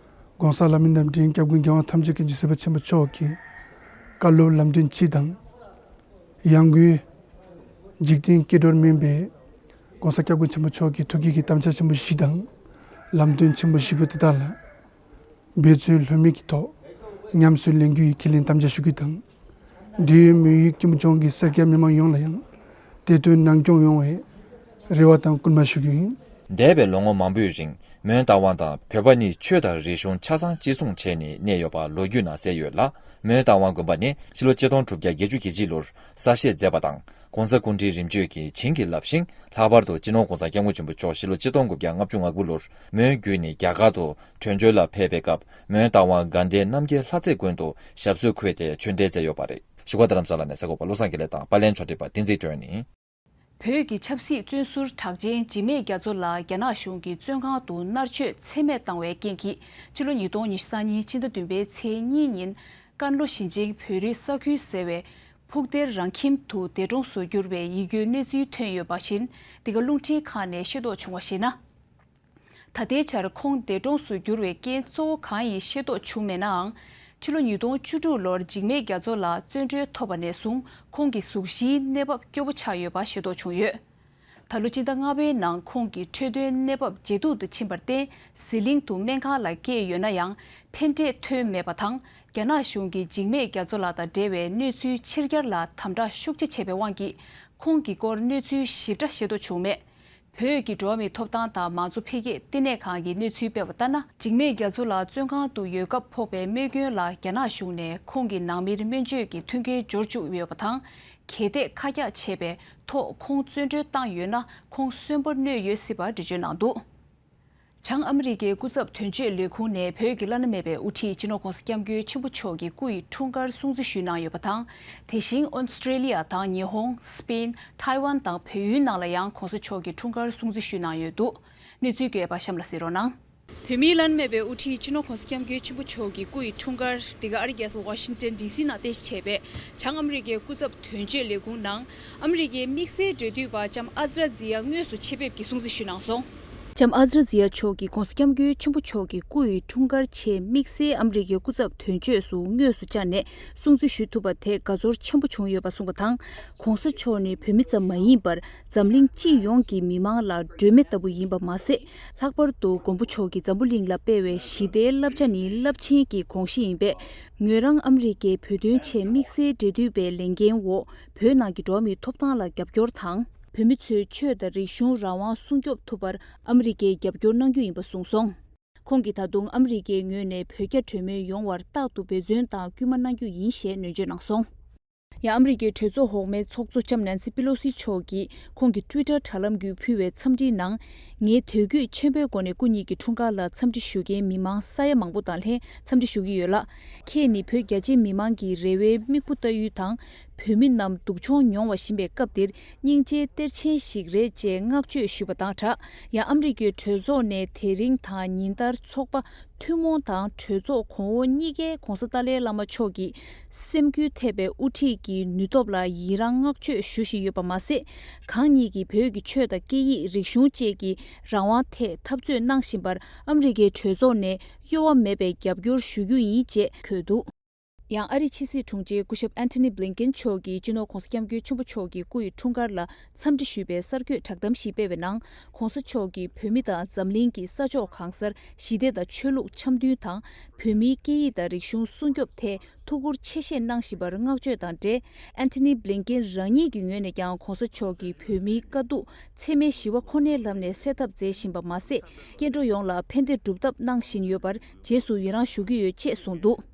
གོང་ས་ལྷ་མིའི་རྣམ་འདྲེན་སྐྱབས་མགོན་རྒྱལ་དབང་ཐམས་ཅད་མཁྱེན་ཅིང་གཟིགས་པ་ཆེན་པོ་མཆོག་གི་བཀའ་སློབ་ལམ་སྟོན་སྤྱི་དང་། ཡང་སྒོས་འཇིག་རྟེན་སྐྱེ་འགྲོར་སྨན་པའི་གོང་ས་སྐྱབས་མགོན་ཆེན་པོ་མཆོག་གི་ཐུགས་བསྐྱེད་ཀྱི་དམ་བཅའ་ཆེན་པོ་བཞི་དང་། ལམ་སྟོན་ཆེན་པོ་བཞི་པོ་དེ་དག་ལ་འབད་བརྩོན་ལྷོད་མེད་ཀྱི་ཐོག་ཉམས་སུ་ལེན་རྒྱུ་ཡི་ཁས་ལེན་དམ་བཅའ་ཞུ་རྒྱུ་དང་། འབྲེལ་ཡོད་མོན་ཡུལ་སྐྱིད་མོ་ལྗོངས་ཀྱི་སེར་སྐྱ་མི་མང་ཡོངས་ལ་ཡང་དེ་དོན་ནན་སྐྱོང་ཡོང་བའི་ རེ་བ་དང་སྐུལ་མ་ཞུ་རྒྱུ་ཡིན། འདས་པའི་ལོ་ངོ་མང་པོའི་རིང་མོན་རྟ་དབང་དང་བོད་པ་གཉིས་ཆོས་དང་རིག་གཞུང་ཆ་ཚང་གཅིག་མཚུངས་བྱས་ནས་གནས་ཡོད་པ་ལོ་རྒྱུས་ནང་གསལ་ཡོད་ལ། མོན་རྟ་དབང་དགོན་པ་ནི་ཕྱི་ལོ་ཆིག་སྟོང་དྲུག་བརྒྱ་བརྒྱད་ཅུ་གྱ་གཅིག་ལོར་གསར་བཞེངས་མཛད་པ་དང་། ྋགོང་ས་སྐུ་ཕྲེང་རིམ་བྱོན་གྱིས་བྱིན་གྱིས་བརླབས་ཤིང་། ལྷག་པར་དུ་སྤྱི་ནོར་ྋགོང་ས་ྋསྐྱབས་མགོན་ཆེན་པོ་མཆོག་ཕྱི་ལོ་ཆིག་སྟོང་དགུ་བརྒྱ་ལྔ་བཅུ་ང་དགུ་ལོར་མོན་བརྒྱུད་ནས་རྒྱ་གར་དུ་བྲོས་བྱོལ་ལ་ཕེབས་པའི་སྐབས། མོན་རྟ་དབང་དགའ་ལྡན་རྣམ་རྒྱལ་ལྷ་རྩེ་དགོན་དུ་ཞབས་སོར་འཁོད་དེ་ཆོས་འབྲེལ་མཛད་ཡོད་པ་རེད། བཞུགས་སྒར་རྡ་རམ་ས་ལ་ནས་གསར་འགོད་པ་བློ་བཟང་དགེ་ལེགས་དང་པར་ལེན་ཕྱོགས་སྒྲིག་པ་བསྟན་འཛིན་དོན་ཡིན། བོད་ཀྱི་ཆབ་སྲིད་བཙོན་ཟུར་གྲགས་ཅན་འཇིགས་མེད་རྒྱ་མཚོ་ལགས་རྒྱ་ནག་གཞུང་གིས་བཙོན་ཁང་དུ་མནར་གཅོད་ཚད་མེད་བཏང་བའི་རྐྱེན་གྱིས། ཕྱི་ལོ་ཉིས་སྟོང་ཉི་ཤུ་རྩ་གཉིས་ཕྱི་ཟླ་བདུན་པའི་ཚེས་གཉིས་ཉིན། ཀན་ལྷོ་ཞིང་ཆེན་བོད་རིགས་ས་ཁུལ་ཟེར་བའི་ཕུག་གཏེར་རང་ཁྱིམ་དུ་འདས་གྲོངས་སུ་གྱུར་བའི་ཡིད་སྐྱོའི་གནས་ཚུལ་ཐོན་ཡོད་པ་བཞིན། འདི་ག་རླུང་འཕྲིན་ཁང་ནས་ཤེས་རྟོགས་བྱུང་བར་གཞིགས་ན། ད་ལྟའི་ཆར་ཁོང་འདས་གྲོངས་སུ་གྱུར་བའི་རྐྱེན་གཙོ་བོ་གང་ཡིན་ཤེས་རྟོགས་བྱུང་མེད་ནའང་། ཕྱི་ལོ་ཉིས་སྟོང་བཅུ་དྲུག་ལོར་འཇིགས་མེད་རྒྱ་མཚོ་ལགས་བཙོན་གྲོལ་ཐོབ་པ་ནས་བཟུང་ཁོང་གི་གཟུགས་གཞིའི་གནས་བབ་སྐྱོ་པོ་ཆགས་ཡོད་པ་ཤེས་རྟོགས་བྱུང་ཡོད། ད་ལོ་སྤྱི་ཟླ་ལྔ་པའི་ནང་ཁོང་གི་འཕྲོད་བསྟེན་གནས་བབ་ཇེ་སྡུག་ཏུ་ཕྱིན་པར་བརྟེན། ཟི་ལིང་དུ་སྨན་ཁང་ལ་བསྐྱལ་ཡོད་ན་ཡང་ཕན་འབྲས་ཐོན་མེད་པ་དང་། རྒྱ་ནག་གཞུང་གིས་འཇིགས་མེད་རྒྱ་མཚོ་ལགས་དང་འབྲེལ་བའི་གནས་ཚུལ་ཕྱིར་གྱར་ལ་དམ་དྲག་ཤུགས་ཆེ་བྱས་པའི་དབང་གིས། ཁོང་གི་སྐོར་གནས་ཚུལ་ཞིབ་ཕྲ་ཤེས་རྟོགས་བྱུང་མེད། བོད་ཀྱི་འགྲོ་བ་མིའི་ཐོབ་ཐང་དང་མང་གཙོ་འཕེལ་རྒྱས་ལྟེ་གནས་ཁང་གི་གནས་ཚུལ་སྤེལ་བ་ལྟར་ན། འཇིགས་མེད་རྒྱ་མཚོ་ལགས་བཙོན་ཁང་དུ་ཡོད་སྐབས་ཕོག་པའི་རྨས་སྐྱོན་ལ་རྒྱ་ནག་གཞུང་ནས་ཁོང་གི་ནང་མིར་སྨན་བཅོས་ཀྱི་མཐུན་རྐྱེན་སྦྱོར་བཅུག་ཡོད་པ་དང་། གལ་ཏེ་ཁ་གྱག་བྱས་པའི་ཐོག་ཁོང་བཙོན་གྲོལ་བཏང་ཡོད་ན་ཁོང་གསོན་པོར་གནས་ཡོད་སྲིད་པ་འགྲེལ་བརྗོད་གནང་འདུག། བྱང་ཨ་མི་རི་ཀའི་སྐུ་ཚབ་དོན་གཅོད་ལས་ཁུངས་ནས་བོད་ཀྱི་བླ་ན་མེད་པའི་དབུ་ཁྲིད་སྤྱི་ནོར་ྋགོང་ས་ྋསྐྱབས་མགོན་ཆེན་པོ་མཆོག་གི་སྐུ་ཡི་འཁྲུངས་སྐར་སྲུང་བརྩི་ཞུས་གནང་ཡོད་པ་དང་། དེ་བཞིན་ཨོ་སི་ཀྲེ་ལི་ཡ་དང་ཉི་ཧོང་། སི་པེན། ཐའེ་ཝན་དང་བལ་ཡུལ་ནང་ལ་ཡང་ྋགོང་ས་མཆོག་གི་འཁྲུངས་སྐར་སྲུང་བརྩི་ཞུས་གནང་ཡོད་འདུག། གནས་ཚུལ་རྒྱས་པ་གཤམ་ལ་གཟིགས་རོགས་གནང་། བོད་མིའི་བླ་ན་མེད་པའི་དབུ་ཁྲིད་སྤྱི་ནོར་ྋགོང་ས་ྋསྐྱབས་མགོན་ཆེན་པོ་མཆོག་གི་སྐུ་ཡི་འཁྲུངས་སྐར་འདི་ག་ཨ་རིའི་རྒྱལ་ས་ཝ་ཤིང་ཏན་ཌི་སི་ནང་རྟེན་གཞི་བྱས་པའི་བྱང་ཨ་མི་རི་ཀའི་སྐུ་ཚབ་དོན་གཅོད་ལས་ཁུངས་ནང་ཨ་མི་རི་ཀའི་དམིགས་བསལ་འབྲེལ་མཐུད་པ་ལྕམ་ཨ་ཛ་ར་ཛི་ཡ་དངོས་སུ་ཆེད་ཕེབས་ཀྱིས་སྲུང་བརྩི་ཞུས་གནང་སོང་། ལྕམ་ཨ་ཛ་ར་ཛི་ཡ་མཆོག་གིས་ྋགོང་ས་ྋསྐྱབས་མགོན་ཆེན་པོ་མཆོག་གི་སྐུ་ཡི་འཁྲུངས་སྐར་ཆེད་དམིགས་བསལ་ཨ་མི་རི་ཀའི་སྐུ་ཚབ་དོན་གཅོད་སུ་དངོས་སུ་བཅར་ནས་སྲུང་བརྩི་ཞུ་ཐུབ་པ་དེ་དགའ་ཚོར་ཆེན་པོ་བྱུང་ཡོད་པ་གསུངས་པ་དང་། ྋགོང་ས་མཆོག་ནི་བོད་མི་ཙམ་མ་ཡིན་པར་འཛམ་གླིང་སྤྱི་ཡོངས་ཀྱི་མི་མང་ལ་སྒྲོན་མེ་ལྟ་བུ་ཡིན་པ་མ་ཟད། ལྷག་པར་དུ་མགོན་པོ་མཆོག་གིས་འཛམ་བུ་གླིང་ལ་སྤེལ་བའི་ཞི་བདེའི་བསླབ་བྱ་ནི་རླབས་ཆེན་གྱི་དགོངས་གཞི་ཡིན་པས། ངོས་རང་ཨ་མི་རི་ཀའི་བོད་དོན་ཆེད་དམིགས་བསལ་འབྲེལ་མཐུད་པའི་ལས་འགན་འོག་བོད་ནང་གི་འགྲོ་བ་མིའི་ཐོབ་ཐང་ལ་རྒྱབ་སྐྱོར་དང་། བོད་མི་ཚོའི་ཆོས་དང་རིག་གཞུང་རང་དབང་སྲུང་སྐྱོབ་ཐུབ་པར་ཨ་མི་རི་ཀས་རྒྱབ་སྐྱོར་གནང་རྒྱུ་ཡིན་པ་གསུངས་སོང་། ཁོང་གིས་ད་དུང་ཨ་མི་རི་ཀའི་ངོས་ནས་བོད་རྒྱ་གྲོས་མོལ་ཡོང་བར་རྟག་ཏུ་འབད་བརྩོན་དང་སྐུལ་མ་གནང་རྒྱུ་ཡིན་ཞེས་ནན་བརྗོད་གནང་སོང་། ཡང་ཨ་མི་རི་ཀའི་གྲོས་ཚོགས་འོག་མའི་ཚོགས་གཙོ་ལྕམ་ནན་སི་པི་ལོ་སི་མཆོག་གིས་ཁོང་གི་ཊུའི་ཊར་དྲ་ལམ་བརྒྱུད་ཕུལ་བའི་འཚམས་འདྲིའི་ནང་། ངས་དད་གུས་ཆེན་པོའི་སྒོ་ནས་སྐུ་ཉིད་ཀྱི་འཁྲུངས་སྐར་ལ་འཚམས་འདྲི་ཞུ་མཁན་མི་མང་ས་ཡ་མང་པོ་དང་ལྷན་འཚམས་འདྲི་ཞུ་གི་ཡོད་ལ། ཁྱེད་ནི་བོད་རྒྱ་ཆེའི་མི་མང་གི་རེ་བའི་མིག་དཔེ་ལྟ་ཡུལ་དང་། བོད་མི་རྣམས་སྡུག་མྱོང་མྱོང་བ་བཞིན་པའི་སྐབས་འདིར་སྙིང་རྗེའི་གཏེར་ཆེན་ཞིག་རེད་ཅེས་བསྔགས་བརྗོད་ཞུས་པ་དང་སྦྲགས། ཡང་ཨ་མི་རི་ཀའི་གྲོས་ཚོགས་ནས་དེ་རིང་དང་ཉིན་ལྟར་ཚོགས་པ་ཐུན་མོང་དང་གྲོས་ཚོགས་གོང་འོག་གཉིས་ཀའི་ྋགོང་ས་ཏཱ་ལའི་བླ་མ་མཆོག་གི་སེམས་འགུལ་ཐེབས་པའི་དབུ་ཁྲིད་ཀྱི་ནུས་སྟོབས་ལ་ཡི་རངས་བསྔགས་བརྗོད་ཞུ་བཞིན་ཡོད་པ་མ་ཟད། གང་ཉིད་ཀྱིས་བོད་ཀྱི་ཆོས་དང་སྐད་ཡིག་རིག་གཞུང་བཅས་ཀྱི་རང་དབང་ཐད་འཐབ་རྩོད་གནང་བཞིན་པར་ཨ་མི་རི་ཀའི་གྲོས་ཚོགས་ནས་གཡོ་བ་མེད་པའི་རྒྱབ་སྐྱོར་ཞུ་རྒྱུ་ཡིན་ཅེས་འཁོད་འདུག། ཡང་ཨ་རིའི་ཕྱི་སྲིད་དྲུང་ཆེ་སྐུ་ཞབས་ཨན་ཐོ་ནི་བྷི་ལིན་ཀེན་མཆོག་གིས་སྤྱི་ནོར་ྋགོང་ས་ྋསྐྱབས་མགོན་ཆེན་པོ་མཆོག་གི་སྐུ་ཡི་འཁྲུངས་སྐར་ལ་འཚམས་འདྲི་ཞུས་པའི་གསར་འགོད་བསྒྲགས་གཏམ་ཞིག་སྤེལ་བའི་ནང་། ྋགོང་ས་མཆོག་གིས་བོད་མི་དང་འཛམ་གླིང་གི་ས་ཕྱོགས་གང་སར་ཞི་བདེ་དང་ཆོས་ལུགས་འཆམ་མཐུན་དང་། བོད་མིའི་སྐད་ཡིག་དང་རིག་གཞུང་སྲུང་སྐྱོབ་ཐད་ཐུགས་ཁུར་ཆེ་བཞེས་གནང་བཞིན་པར་བསྔགས་བརྗོད་དང་འབྲེལ། ཨན་ཐོ་ནི་བྷི་ལིན་ཀེན་རང་ཉིད་ཀྱི་ངོས་ནས་ཀྱང་ྋགོང་ས་མཆོག་གི་བོད་མིའི་དཀའ་སྡུག་འཚེ་མེད་ཞི་བ་ཁོ་ནའི་ལམ་ནས་སེལ་ཐབས་མཛད་བཞིན་པ་མ་ཟད། སྐྱེ་འགྲོ་ཡོངས་ལ་ཕན་བདེ་སྒྲུབ་ཐབས་གནང་བཞིན་ཡོད་པར་རྗེས་སུ་ཡི་རངས་ཞུ་གི་ཡོད་ཅེས་གསུངས་འདུག།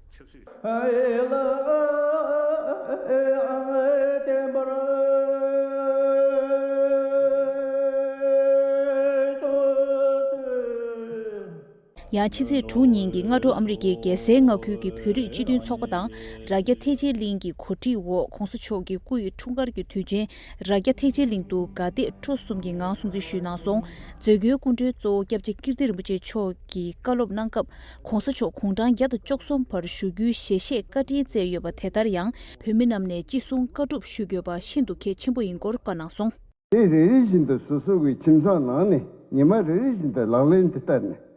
ཡང་ཕྱི་ཚེས་དྲུག་ཉིན་གྱི་སྔ་དྲོ་ཨ་མི་རི་ཀའི་རྒྱལ་སའི་མངའ་ཁུལ་གྱི་བོད་རིགས་སྤྱི་མཐུན་ཚོགས་པ་དང་། རྭ་རྒྱ་ཐེག་ཆེན་གླིང་གི་གོ་སྒྲིག་འོག་ྋགོང་ས་མཆོག་གི་སྐུ་ཡི་འཁྲུངས་སྐར་གྱི་དུས་ཆེན་རྭ་རྒྱ་ཐེག་ཆེན་གླིང་དུ་དགའ་དད་སྤྲོ་གསུམ་གྱི་ངང་སྲུང་བརྩི་ཞུས་གནང་སོང་། མཛད་སྒོའི་སྐུ་མགྲོན་གཙོ་བོ་སྐྱབས་རྗེ་ཀིརྟི་རིན་པོ་ཆེ་མཆོག་གིས་བཀའ་སློབ་གནང་སྐབས། ྋགོང་ས་མཆོག་དགུང་གྲངས་བརྒྱ་དང་བཅུ་གསུམ་བར་བཞུགས་རྒྱུའི་ཞལ་བཞེས་བཀའ་དྲིན་སྩལ་ཡོད་པ་དེ་ལྟར་ཡང་། བོད་མི་རྣམས་ནས་ཅི་གསུང་བཀའ་སྒྲུབ་ཞུ་དགོས་པ་ཤིན་ཏུ་གལ་ཆེན་པོ་ཡིན་སྐོར་བཀའ་གནང་སོང་། དེ་རེ་རེ་བཞིན་དུ་སོ་སོ་གི་ཁྱིམ་ཚང་ནང་ནས་ཉི་མ་རེ་རེ་བཞིན་དུ་ལག་ལེན་དུ་བསྟར་ནས་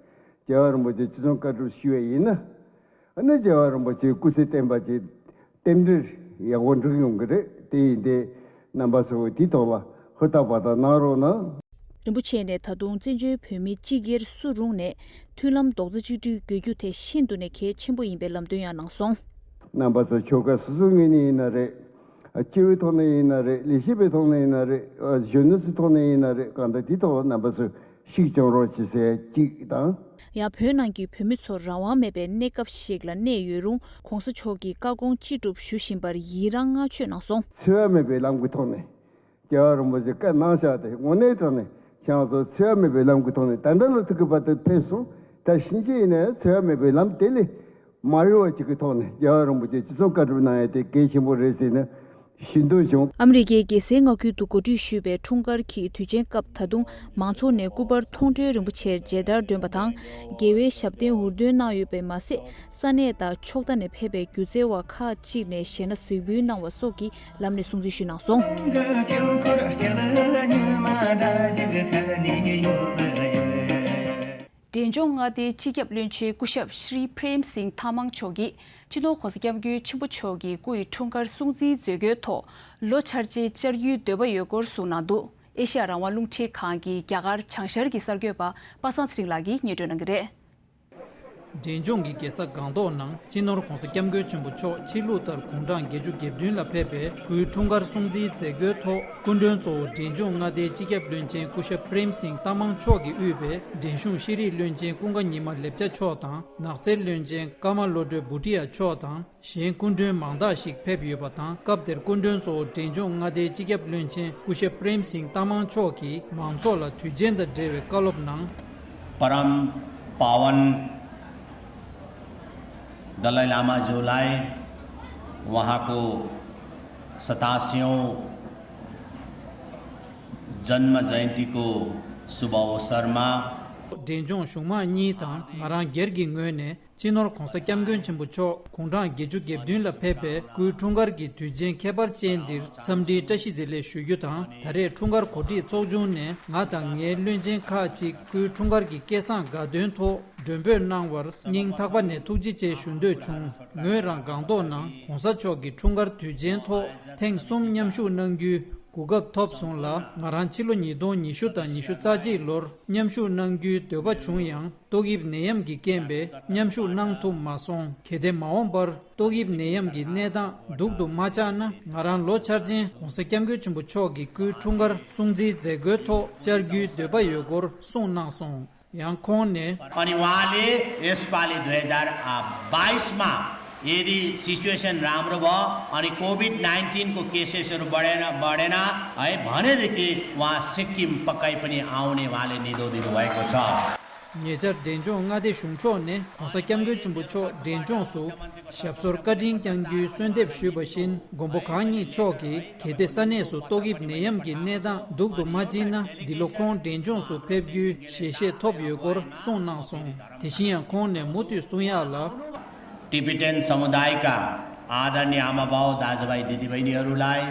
རྒྱལ་བ་རིན་པོ་ཆེ་ཅི་གསུང་བཀའ་སྒྲུབ་ཞུས་པ་ཡིན་ན། ཨ་ནི་རྒྱལ་བ་རིན་པོ་ཆེའི་སྐུ་ཚེ་བརྟན་པ་ཅིག་རྟེན་འབྲེལ་ཡག་པོ་འགྲིག་ཡོང་གི་རེད། དེ་ཡིན་ཏེ་རྣམ་པ་ཚོས་དེའི་ཐོག་ལ་ཧུར་ཐག་པ་དང་གནང་རོགས་གནང་། རིན་པོ་ཆེ་ནས་ད་དུང་བཙན་བྱོལ་བོད་མི་སྤྱི་སྒེར་སུ་རུང་ནས་མཐུན་ལམ་རྡོག་རྩ་གཅིག་སྒྲིལ་དགོས་རྒྱུ་དེ་ཤིན་ཏུ་ནས་གལ་ཆེན་པོ་ཡིན་པའི་ལམ་སྟོན་ཡང་གནང་སོང་། རྣམ་པ་ཚོ་ཆོལ་ཁ་སོ་སོའི་ངོས་ནས་ཡིན་ན་རེད། སྤྱི་བའི་ཐོག་ནས་ཡིན་ན་རེད། ལས་བྱེད་པའི་ཐོག་ནས་ཡིན་ན་རེད། གཞོན་ནུ་ཚོའི་ཐོག་ནས་ཡིན་ན་རེད། གང་ལྟར་དེའི་ཐོག་ལ་རྣམ་པ་ཚོས་ཤུགས་རྒྱབ་རོགས་བྱེད་ཟེར་གཅིག་དང་། ཡང་བོད་ནང་གི་བོད་མི་ཚོར་རང་དབང་མེད་པའི་གནས་སྐབས་ཤིག་ལ་གནས་ཡོད་རུང་། གོང་ས་མཆོག་གི་བཀའ་དགོངས་ཅི་སྒྲུབ་ཞུ་བཞིན་པར་ཡི་རང་བསྔགས་བརྗོད་གནང་སོང་། འཚེ་བ་མེད་པའི་ལམ་གྱི་ཐོག་ནས་རྒྱལ་བ་རིན་པོ་ཆེ་བཀའ་གནང་བཞག་དེ་དངོས་གནས་དྲང་ནས་ཁྱེད་རང་ཚོ་འཚེ་བ་མེད་པའི་ལམ་གྱི་ཐོག་ནས་ད་ལྟ་ལ་ཐུག་གི་བར་དུ་ཕེབས་སོང་། ད་ཕྱིན་ཆད་ཡིན་ནའི་འཚེ་བ་མེད་པའི་ལམ་དེ་ལས་མ་གཡོ་བ་ཅིག་གི་ཐོག་ནས་རྒྱལ་བ་རིན་པོ་ཆེ་ཅི་གསུང་བཀའ་སྒྲུབ་གནང་ཡ་དེ་གལ་ཆེན་པོ་རེད་ཟེར་ནས་ཞུ་འདོད་བྱུང་། ཨ་མི་རི་ཀའི་རྒྱལ་སའི་མངའ་ཁུལ་དུ་གོ་སྒྲིག་ཞུས་པའི་འཁྲུངས་སྐར་གྱི་དུས་ཆེན་སྐབས་ད་དུང་མང་ཚོགས་ནས་སྐུ་པར་མཐོང་གྲོལ་རིན་པོ་ཆེར་མཇལ་དར་སྒྲོན་པ་དང་། རྒྱལ་བའི་ཞབས་བརྟན་འུར་འདོན་གནང་ཡོད་པས་མ་ཟད། ས་གནས་དང་ཕྱོགས་མཐའ་ནས་ཕེབས་པའི་སྒྱུ་རྩལ་བ་ཁག་ཅིག་ནས་གཞས་སྣ་གཟིགས་འབུལ་གནང་བ་སོགས་ཀྱི་ལམ་ནས་སྲུང་བརྩི་ཞུས་གནང་སོང་། འབྲས་ལྗོངས་མངའ་སྡེའི་སྤྱི་ཁྱབ་བློན་ཆེན་སྐུ་ཞབས་ཤྲི་པྲེམ་སིང་ཐ་མང་མཆོག་གིས་སྤྱི་ནོར་༸གོང་ས་༸སྐྱབས་མགོན་ཆེན་པོ་མཆོག་གི་སྐུའི་འཁྲུངས་སྐར་སྲུང་བརྩིའི་མཛད་སྒོའི་ཐོག་ལོ་འཆར་ཅན་བཅར་རྒྱུའི་འདོད་པ་ཡོད་སྐོར་གསུངས་གནང་འདུག། ཨེ་ཤ་ཡ་རང་དབང་རླུང་འཕྲིན་ཁང་གི་རྒྱ་གར་བྱང་ཤར་གྱི་གསར་འགོད་པ་པ་སངས་ཚེ་རིང་ལགས་ཀྱིས་སྙན་སྒྲོན་གནང་གི་རེད། འབྲས་ལྗོངས་ཀྱི་རྒྱལ་ས་སྒང་ཏོག་ནང་སྤྱི་ནོར་༸གོང་ས་༸སྐྱབས་མགོན་ཆེན་པོ་མཆོག་ཕྱི་ལུགས་ལྟར་དགུང་གྲངས་བརྒྱད་ཅུ་གྱ་བདུན་ལ་ཕེབས་པའི་སྐུའི་འཁྲུངས་སྐར་སྲུང་བརྩིའི་མཛད་སྒོའི་ཐོག་སྐུ་མགྲོན་གཙོ་བོ་འབྲས་ལྗོངས་མངའ་སྡེའི་སྤྱི་ཁྱབ་བློན་ཆེན་སྐུ་ཞབས་པྲེམ་སིང་ཏ་མང་མཆོག་གིས་དབུས་པའི་འབྲས་གཞུང་ཤེས་རིག་བློན་ཆེན་ཀུན་དགའ་ཉི་མ་ལེབ་ཅ་མཆོག་དང་། ནགས་ཚལ་བློན་ཆེན་ཀརྨ་བློ་གྲོས་བྷུ་ཏི་ཡ་མཆོག་དང་། གཞན་སྐུ་མགྲོན་མང་དག་ཞིག་ཕེབས་ཡོད་པ་དང་། སྐབས་དེར་སྐུ་མགྲོན་གཙོ་བོ་འབྲས་ལྗོངས་མངའ་སྡེའི་སྤྱི་ཁྱབ་བློན་ཆེན་སྐུ་ཞབས་པྲེམ་སིང་ཏ་མང་མཆོག་གིས་མང་ཚོགས་ལ་དུས་ཆེན་དང་འབྲེལ་བའི་བཀའ་སློབ་གནང་། परम पावन दलाई लामाज्यूलाई उहाँको सतासीौँ जन्म जयन्तीको शुभ अवसरमा འབྲས་ལྗོངས་གཞུང་མང་གཉིས་དང་ང་རང་སྒེར་གྱི་ངོས་ནས། སྤྱི་ནོར་༸གོང་ས་༸སྐྱབས་མགོན་ཆེན་པོ་མཆོག་དགུང་གྲངས་བརྒྱད་ཅུ་གྱ་བདུན་ལ་ཕེབས་པའི་སྐུའི་འཁྲུངས་སྐར་གྱི་དུས་ཆེན་ཁྱད་པར་ཅན་འདིར་འཚམས་འདྲིའི་བཀྲ་ཤིས་བདེ་ལེགས་ཞུ་རྒྱུ་དང་། ད་རེས་འཁྲུངས་སྐར་གོ་སྒྲིག་ཚོགས་ཆུང་ནས་ང་དང་ངའི་བློན་ཆེན་ཁག་ཅིག་སྐུའི་འཁྲུངས་སྐར་གྱི་སྐལ་བཟང་དགའ་སྟོན་ཐོག་མགྲོན་འབོད་གནང་བར་སྙིང་ཐག་པ་ནས་ཐུགས་རྗེ་ཆེ་ཞུ་འདོད་བྱུང་། ངོས་རང་སྒང་ཏོག་ནང་༸གོང་ས་མཆོག་གི་འཁྲུངས་སྐར་དུས་ཆེན་ཐོག་ཐེངས་གསུམ་མཉམ་ཞུགས་གནང་རྒྱུའི་གོ་སྐབས་ཐོབ་སོང་ལ། ང་རང་ཕྱི་ལོ་ཉིས་སྟོང་ཉི་ཤུ་དང་ཉི་ཤུ་རྩ་གཅིག་ལོར་མཉམ་ཞུགས་གནང་རྒྱུའི་འདོད་པ་བྱུང་ཡང་། ཏོག་དབྱིབས་ནད་ཡམས་ཀྱི་རྐྱེན་པས་མཉམ་ཞུགས་གནང་ཐུབ་མ་སོང་། གལ་ཏེ་མ་འོངས་པར་ཏོག་དབྱིབས་ནད་ཡམས་ཀྱི་གནས་སྟངས་སྡུག་ཏུ་མ་ཆགས་ན། ང་རང་ལོ་འཆར་ཅན་༸གོང་ས་༸སྐྱབས་མགོན་ཆེན་པོ་མཆོག་གི་སྐུའི་འཁྲུངས་སྐར་སྲུང་བརྩིའི་མཛད་སྒོའི་ཐོག་བཅར་རྒྱུའི་འདོད་པ་ཡོད་སྐོར་གསུངས་གནང་སོང་། ཡང་ཁོང་ནས། अनि उहाँले यसपालि दुई हजार बाइसमा यदि सिचुएसन राम्रो भयो अनि कोभिड नाइन्टिनको केसेसहरू बढेन बढेन है भनेदेखि उहाँ सिक्किम पक्कै पनि आउने उहाँले निधो दिनुभएको छ। ཉེ་ཆར་འབྲས་ལྗོངས་མངའ་སྡེ་གཞུང་ཕྱོགས་ནས་༸གོང་ས་༸སྐྱབས་མགོན་ཆེན་པོ་མཆོག་འབྲས་ལྗོངས་སུ་ཞབས་སོར་བཀའ་དྲིན་བསྐྱང་རྒྱུའི་གསོལ་འདེབས་ཞུས་པ་བཞིན། མགོན་པོ་གང་ཉིད་མཆོག་གིས་གལ་ཏེ་ས་གནས་སུ་ཏོག་དབྱིབས་ནད་ཡམས་ཀྱི་གནས་སྟངས་སྡུག་ཏུ་མ་ཕྱིན་ན། འདི་ལོ་ཁོང་འབྲས་ལྗོངས་སུ་ཕེབས་རྒྱུའི་ཞལ་བཞེས་ཐོབ་ཡོད་སྐོར་གསུངས་གནང་སོང་། དེ་བཞིན་ཡང་ཁོང་ནས་མུ་མཐུད་གསུང་ཡག་ལ། टिबेटन समुदायका आदरणीय आमाबाउ दाजुभाइ दिदीबहिनीहरूलाई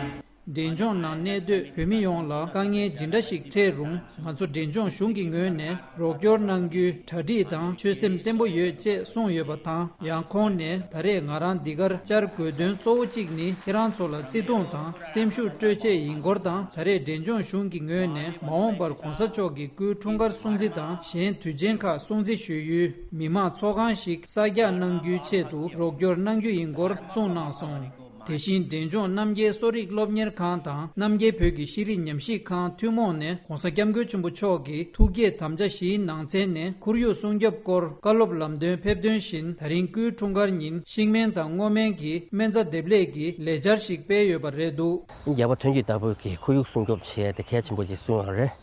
འབྲས་ལྗོངས་ནང་གནས་སྡོད་བོད་མི་ཡོངས་ལ་དཀའ་ངལ་ཇི་འདྲ་ཞིག་འཕྲད་རུང་། ང་ཚོ་འབྲས་ལྗོངས་གཞུང་གི་ངོས་ནས་རོགས་སྐྱོར་གནང་རྒྱུའི་གྲ་སྒྲིག་དང་ཆོད་སེམས་བརྟན་པོ་ཡོད་ཅེས་གསུངས་ཡོད་པ་དང་། ཡང་ཁོང་ནས་ད་རེས་ང་རང་འདི་གར་བཅར་དགོས་དོན་གཙོ་བོ་གཅིག་ནི་ཁྱེད་རང་ཚོ་ལ་བརྩེ་དུང་དང་སེམས་ཤུགས་སྤྲོད་ཆེད་ཡིན་སྐོར་དང་། ད་རེས་འབྲས་ལྗོངས་གཞུང་གི་ངོས་ནས་མ་འོངས་པར་༸གོང་ས་མཆོག་གི་སྐུའི་འཁྲུངས་སྐར་སྲུང་བརྩི་དང་གཞན་དུས་ཆེན་ཁག་སྲུང་བརྩི་ཞུ་ཡུལ་མི་མང་ཚོགས་ཁང་ཞིག་གསར་རྒྱག་གནང་རྒྱུའི་ཆེད་དུ་རོགས་སྐྱོར་གནང་རྒྱུ་ཡིན་སྐོར་གསུངས་གནང་སོང་། དེ་བཞིན་འབྲས་ལྗོངས་རྣམ་རྒྱལ་གསོ་རིག་སློབ་གཉེར་ཁང་དང་རྣམ་རྒྱལ་བོད་ཀྱི་ཤེས་རིག་ཉམས་ཞིབ་ཁང་ཐུན་མོང་ནས་༸གོང་ས་༸སྐྱབས་མགོན་ཆེན་པོ་མཆོག་གི་ཐུགས་བསྐྱེད་དམ་བཅའ་བཞིའི་ནང་ཚན་ནས་ཁོར་ཡུག་སྲུང་སྐྱོབ་སྐོར་བཀའ་སློབ་ལམ་སྟོན་ཕེབས་དོན་བཞིན། ད་རིང་སྐུའི་འཁྲུངས་སྐར་ཉིན་ཤིང་སྨན་དང་སྔོ་སྨན་གྱི་སྨན་རྩྭ་འདེབས་ལས་ཀྱི་ལས་འཆར་ཞིག་སྤེལ་ཡོད་པ་རེད་འདུག། རྒྱལ་བ་ཐོན་སྐྱེད་བདག་པོ་གིས་ཁོར་ཡུག་སྲུང་སྐྱོབ་བྱེད་ཡ་དེ་གལ་ཆེན་པོ་ཅིག་གསུངས་ཡོད་རེད།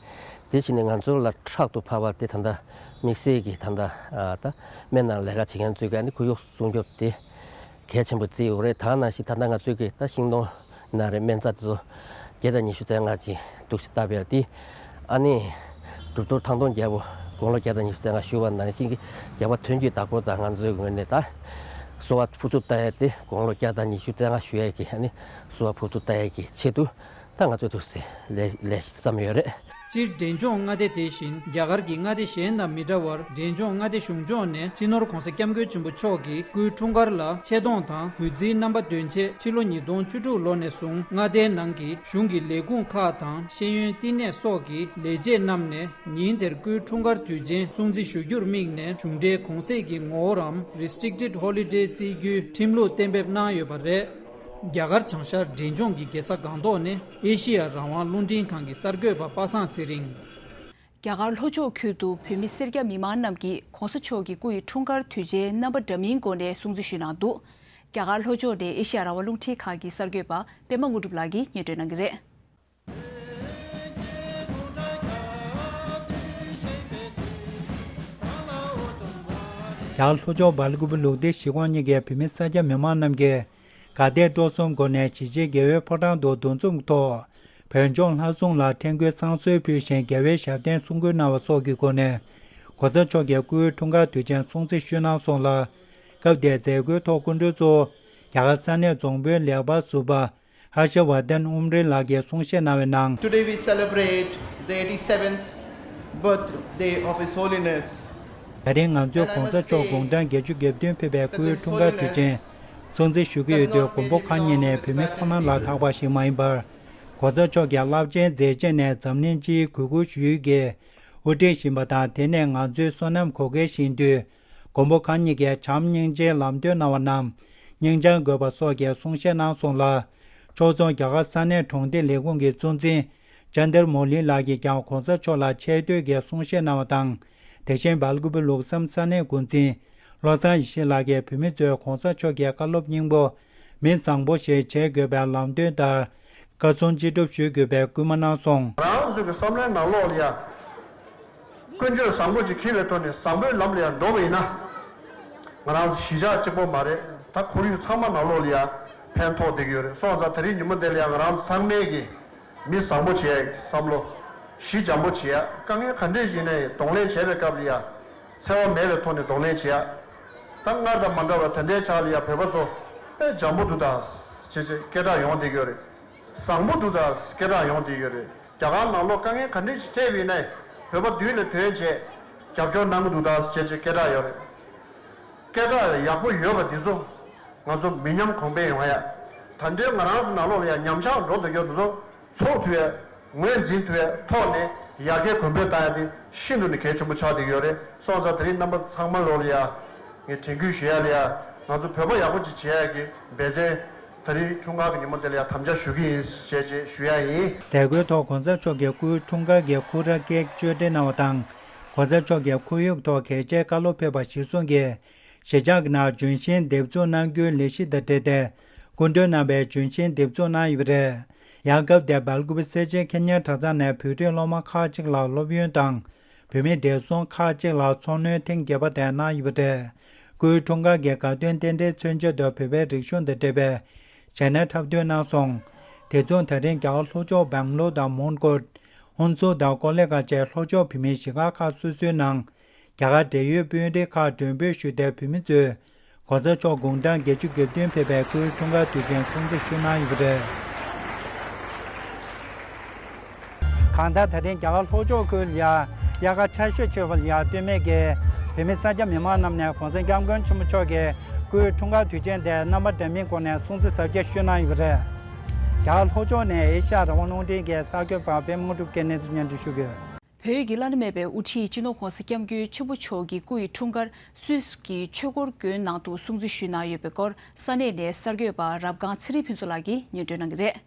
དེ་བྱས་ནས་ང་ཚོ་ལ་ཕྲག་ཏུ་བབས་པ་དེ་ད་ལྟ་དམིགས་བསལ་གྱི་ད་ལྟ་ཨ་ད་སྨན་ནང་ལས་ཀ་བྱེད་མཁན་ཚོས་ཀྱང་ནི་ཁོར་ཡུག་སྲུང་སྐྱོབ་དེ་གལ་ཆེན་པོ་བརྩི་ཡོད་རེད། ད་ནང་བཞིན་ད་ལྟ་ང་ཚོས་ཀྱི་ད་ཤིང་སྡོང་ན་རེ་སྨན་རྩྭ་དེ་ཚོ་བརྒྱ་དང་ཉི་ཤུ་རྩ་ལྔ་ཅིག་འདུག་སེ་བཏབ་ཡོད་དེ། ཨ་ནི་གྲུབ་ཐོབ་ཐང་སྟོང་རྒྱལ་པོ་དགུང་ལོ་བརྒྱ་དང་ཉི་ཤུ་རྩ་ལྔ་བཞུགས་པ་ནང་བཞིན་གྱི་རྒྱལ་བ་ཐོན་སྐྱེད་བདག་པོ་དང་ང་ཚོའི་ངོས་ནས་ད་གསོལ་བ་ཕུར་ཚུགས་བཏབ་ཡ་དེ་དགུང་ལོ་བརྒྱ་དང་ཉི་ཤུ་རྩ་ལྔ་བཞུགས་ཡ་གི་ཨ་ནི་གསོལ་བ་ཕུར་ཚུགས་བཏབ་ཡ་གི་ཆེད་དུ། ད་ང་ཚོས་འདུག་སེ་ལས་ལས་བརྩམས་ཡོད་རེད། སྤྱིར་འབྲས་ལྗོངས་མངའ་སྡེ་དེ་བཞིན་རྒྱ་གར་གྱི་མངའ་སྡེ་གཞན་དང་མི་འདྲ་བར། འབྲས་ལྗོངས་མངའ་སྡེ་གཞུང་ཕྱོགས་ནས་སྤྱི་ནོར་༸གོང་ས་༸སྐྱབས་མགོན་ཆེན་པོ་མཆོག་གི་སྐུའི་འཁྲུངས་སྐར་ལ་ཆེ་མཐོང་དང་གུས་བརྩིའི་རྣམ་པ་འདོན་ཆེད། ཕྱི་ལོ་ཉིས་སྟོང་བཅུ་དྲུག་ལོ་ནས་བཟུང་མངའ་སྡེའི་ནང་གི་གཞུང་གི་ལས་ཁུངས་ཁག་དང་ཤེས་ཡོན་བསྟི་གནས་སོགས་ཀྱི་ལས་བྱེད་རྣམས་ནས་ཉིན་དེར་སྐུའི་འཁྲུངས་སྐར་དུས་ཆེན་སྲུང་བརྩི་ཞུ་རྒྱུར་དམིགས་ནས། གཞུང་འབྲེལ་གུང་སེང་གི་ངོ་བོ་རམ་Restricted Holiday བརྩི་རྒྱུའི་ཁྲིམས་ལུགས་གཏན་འབེབས་གནང་ཡོད་པ་རེད། རྒྱ་གར་བྱང་ཤར་འབྲས་ལྗོངས་ཀྱི་རྒྱལ་ས་སྒང་ཏོག་ནས་ཨེ་ཤེ་ཡ་རང་དབང་རླུང་འཕྲིན་ཁང་གི་གསར་འགོད་པ་པ་སངས་ཚེ་རིང་། རྒྱ་གར་ལྷོ་ཕྱོགས་ཁུལ་དུ་བོད་མི་སེར་སྐྱ་མི་མང་རྣམས་ཀྱིས་གོང་ས་མཆོག་གི་སྐུ་ཡི་འཁྲུངས་སྐར་དུས་ཆེན་རྣམ་པ་འདྲ་མིན་སྒོ་ནས་སྲུང་བརྩི་ཞུས་གནང་འདུག་རྒྱ་གར་ལྷོ་ཕྱོགས་ནས་ཨེ་ཤེ་ཡ་རང་དབང་རླུང་འཕྲིན་ཁང་གི་གསར་འགོད་པ་པད་མ་དངོས་གྲུབ་ལགས་ཀྱིས་སྙན་སྒྲོན་གནང་གི་རེད། རྒྱ་གར་ལྷོ་ཕྱོགས་སྦེལ་ཀོབ་ལུགས་བདེ་གཞིས་ཁོངས་གཉིས་ཀའི་བོད་མི་སེར་སྐྱ་མི་མང་རྣམས་ཀྱིས་དགའ་དད་སྤྲོ་གསུམ་སྒོ་ནས་གཞིས་བྱེས་རྒྱལ་བའི་ཕོ་བྲང་དུ་འདུ་འཛོམས་ཐོག་བོད་ལྗོངས་ལྷ་སྲུང་ལ་ཕྲེང་སྐུའི་བསང་གསོལ་ཕུལ་ཞིང་རྒྱལ་བའི་ཞབས་བརྟན་གསུང་བཀུར་གནང་བ་སོགས་ཀྱི་སྒོ་ནས་གོང་ས་མཆོག་གི་སྐུའི་འཁྲུངས་སྐར་དུས་ཆེན་སྲུང་བརྩི་ཞུས་གནང་སོང་ལ། སྐབས་དེའི་མཛད་སྒོའི་ཐོག་སྐུ་མགྲོན་གཙོ་བོ་རྒྱ་གར་ས་གནས་རྫོང་དཔོན་ལེགས་པ་ཟུར་པ་ཧར་ཤ་ཝར་དན་ཨུམ་རི་ལགས་ཀྱིས་གསུང་བཤད་གནང་བའི་ནང་། Today we celebrate the eighty-seventh birthday of His Holiness. ད་རིང་ང་ཚོས་གོང་ས་མཆོག་དགུང་གྲངས་བརྒྱད་ཅུ་གྱ་བདུན་ཕེབས་པའི་སྐུའི་འཁྲུངས་སྐར་དུས་ཆེན་སྲུང་བརྩི་ཞུ་གི་ཡོད་དུས། མགོན་པོ་གང་ཉིད་ནི་བོད་མི་ཁོ་ན་ལ་ཐག་པ་ཞིག་མ་ཡིན་པར། གོང་ས་མཆོག་གི་རླབས་ཆེན་མཛད་རྗེས་ནས་འཛམ་གླིང་སྤྱིའི་གུས་བཀུར་ཞུ་ཡུལ་གྱི་དབུ་ཁྲིད་ཡིན་པ་དང་། དེ་ནས་ང་ཚོའི་བསོད་ནམས་གོ་སྐལ་བཞེས་དུས། མགོན་པོ་གང་ཉིད་ཀྱིས་བྱམས་སྙིང་རྗེའི་ལམ་སྟོན་གནང་བ་རྣམས་སྙིང་བཅངས་དགོས་པ་སོགས་ཀྱི་གསུང་བཤད་གནང་སོང་ལ། ཕྱོགས་མཚུངས་རྒྱ་གར་ས་གནས་གྲོང་སྡེ་ལས་ཁུངས་ཀྱི་གཙོ་འཛིན་ཅན་དར་མོ་ལི་ལགས་ཀྱིས་ཀྱང་གོང་ས་མཆོག་ལ་ཆེ་བསྟོད་ཀྱི་གསུང་བཤད་གནང་བ་དང་། དེ་བཞིན་སྦེལ་ཀོབ་ལུགས་བསམ་ས་གནས་འགོ་འཛིན་བློ་བཟང་ཡེ་ཤེས་ལགས་ཀྱིས་བོད་མི་ཚོས་གོང་ས་མཆོག་གི་བཀའ་སློབ་སྙིང་པོ་མི་བཟང་པོ་ཞིག་བྱེད་དགོས་པའི་ལམ་སྟོན་ལྟར། བཀའ་གསུང་ཅི་སྒྲུབ་ཞུ་དགོས་པའི་སྐུལ་མ་གནང་སོང་། ང་རང་ཚོ་གི་བསམ་བློའི་ནང་ལོགས་ལ་ཡ། ཀུན་སྤྱོད་བཟང་པོ་ཅིག་འཁྱེར་བའི་ཐོག་ནས་བཟང་པོའི་ལམ་ལ་ཡ་འགྲོ་བ་ཡིན་ན། ང་རང་ཚོ་གཞིས་ཆགས་གཅིག་པོ་མ་རེད། ད་ཁོར་ཡུག་ཚང་མ་ནང་ལོགས་ལ་ཡ་ཕན་ཐོགས་བསྡད་ཀྱི་ཡོད་རེད། སོང་ཙང་དེ་རིང་ཉིན་མོ་འདི་ལ་ཡ་ང་རང་ཚོ་ཚང་མས་ཀྱི་མི་བཟང་པོ་བྱེད་ཡ་བསམ་བློ། གཞི་འཇམ་པོ་བྱེད་ཡ། དཀའ་ངལ་ག་འདྲས་ཡིན་ནའི་གདོང་ལེན་བྱེད་པའི་སྐབས་ལ་ཡ། འཚེ་བ་མེད་པའི་ཐོག་ནས་གདོང་ལེན་བྱེད་ཡ། ད་སྔར་དང་མ་འདྲ་བ་དེ་འདྲའི་ཆ་ལ་ཡ་བོད་པ་ཚོ་དཔེ་འཇམ་པོ་འདུག་ད། བྱས་བྱས་སྐད་གྲགས་ཡོང་བསྡད་ཀྱི་ཡོད་རེད། བཟང་པོ་འདུག་ད་སྐད་གྲགས་ཡོང་བསྡད་ཡོད་རེད། རྒྱ་གར་ནང་ལོགས་དཀའ་ངལ་ག་འདྲ་ཞིག་འཕྲད་པ་ཡིན་ནའི་བོད་པ་མདུན་ལ་ཐོན་བྱས་རྒྱབ་སྐྱོར་གནང་གི་འདུག་ད་བྱས་བྱས་སྐད་གྲགས་ཡོད་རེད། སྐད་གྲགས་ཡག་པོ་ཡོད་པ་འདི་ཚོ་ང་ཚོ་མི་ཉམས་གོང་འཕེལ་ཡོང་ཡ། ད་འདྲའི་ང་རང་ཚོ་ནང་ལོགས་ལ་ཡང་ཉམས་ཆག་འགྲོ་འདུག་ཡོད་འདི་ཚོ་ཚོགས་ཐུབ་ཡ། ངོས་འཛིན་ཐུབ་ཡ་ཐོག་ནས་ཡར་རྒྱས་གོང་འཕེལ་བཏང་ཡ་དེ་ཤིན་ཏུ་ནས་གལ་ཆེན་པོ་ཆགས་བསྡད་ཡོད་རེད། སོང་ཙང་དེ་རིང་རྣམ་པ་ཚང་མ་ལོགས་ལ་ཡ་ངས་དྲན་སྐུལ་ཞུ་ཡ་ལ་ཡ། ང་ཚོ་བོད་པ་ཡག་པོ་ཅིག་བྱེད་ཡ་གི་འབད་བརྩོན། ད་རེས་འཁྲུངས་སྐར་གྱི་ཉིན་མོ་དེ་ལ་ཡང་དམ་བཅའ་ཞུ་གི་ཡིན་ཞེས་ཞེས་ཞུ་ཡ་ཡིན། མཛད་སྒོའི་ཐོག་གོང་ས་མཆོག་གིས་སྐུའི་འཁྲུངས་སྐར་གྱི་སྐུ་ར་ཀེག་གཅོད་འབྲེག་གནང་བ་དང་། གོང་ས་མཆོག་གིས་ཁོར་ཡུག་ཐོག་གལ་ཆེའི་བཀའ་སློབ་ཕེབས་པ་གཞིར་བཟུང་གིས། གཞིས་ཆགས་ཀྱི་ནང་ལྗོན་ཤིང་འདེབས་འཛུགས་གནང་རྒྱུའི་ལས་གཞི་དང་འབྲེལ་ཏེ། སྐུ་མགྲོན་རྣམ་པས་ལྗོན་ཤིང་འདེབས་འཛུགས་གནང་ཡོད་པ་རེད། ཡང་སྐབས་དེར་སྦེལ་ཀོབ་སེར་བྱེས་ཁེར་གཉེར་གྲྭ་ཚང་ནས་བོད་རིགས་སློབ་མ་ཁག་ཅིག་ལ་སློབ་ཡོན་དང་། བོད་མིའི་བགྲེས་སོང་ཁག་ཅིག་ལ་འཚོ་སྣོན་ཐེངས་བརྒྱད་པ་དེ་གནང་ཡོད་པ་རེད། སྐུའི་འཁྲུངས་སྐར་གྱི་དགའ་སྟོན་རྟེན་འབྲེལ་མཚོན་ཆེད་དུ་བོད་པའི་རིག་གཞུང་དང་འབྲེལ་བའི་བྱས་ན་འཁྲབ་སྟོན་གནང་སོང་། དེ་མཚུངས་ད་རིང་རྒྱ་གར་ལྷོ་ཕྱོགས་སྦང་ལོར་དང་མོན་གྷོ། ཧུན་སུར་དང་ཀོ་ལི་གྷལ་བཅས་ལྷོ་ཕྱོགས་བོད་མིའི་གཞིས་ཁག་ཁག་སོ་སོའི་ནང་རྒྱ་གར་འབྲེལ་ཡོད་དཔོན་རིགས་ཁག་མགྲོན་འབོད་ཞུས་ཏེ་བོད་མི་ཚོས། གོང་ས་མཆོག་དགུང་གྲངས་བརྒྱད་ཅུ་གྱ་བདུན་ཕེབས་པའི་སྐུའི་འཁྲུངས་སྐར་དུས་ཆེན་སྲུང་བརྩི་ཞུས་གནང་ཡོད་པ་རེད། གང་ལྟར་ད་རིང་རྒྱ་གར་ལྷོ་ཕྱོགས་ཁུལ་ལ་དབྱར་ཁ་ཆར་ཞོད་ཆེ་བ་ལ་ལྟོས་མེད་ཀྱིས་བོད་མི་སེར་སྐྱ་མི་མང་རྣམས་ནས་གོང་ས་སྐྱབས་མགོན་ཆེན་པོ་མཆོག་གི་སྐུའི་འཁྲུངས་སྐར་དུས་ཆེན་དེ་རྣམ་པ་འདྲ་མིན་སྒོ་ནས་སྲུང་བརྩི་གཟབ་རྒྱས་ཞུས་གནང་ཡོད་པ་རེད། རྒྱ་གར་ལྷོ་ཕྱོགས་ནས་ཨེ་ཤ་ཡ་རང་དབང་རླུང་འཕྲིན་གྱི་གསར་འགོད་པ་པད་མ་དངོས་གྲུབ་ཀྱིས་གནས་ཚུལ་སྙན་སྒྲོན་ཞུ་གི་ཡོད། བོད་ཀྱི་བླ་ན་མེད་པའི་དབུ་ཁྲིད་སྤྱི་ནོར་༸གོང་ས་༸སྐྱབས་མགོན་ཆེན་པོ་མཆོག་གི་སྐུ་ཡི་འཁྲུངས་སྐར་སུད་སི་གི་ཆོས་འཁོར་དགོན་ནང་དུ་སྲུང་བརྩི་ཞུས་གནང་ཡོད་པའི་སྐོར་ས་གནས་ནས་གསར་འགོད་པ་རབ་སྒང་ཚེ་རིང་ཕུན་ཚོགས་ལགས་ཀྱིས་སྙན་སྒྲོན་གནང་གི་རེད།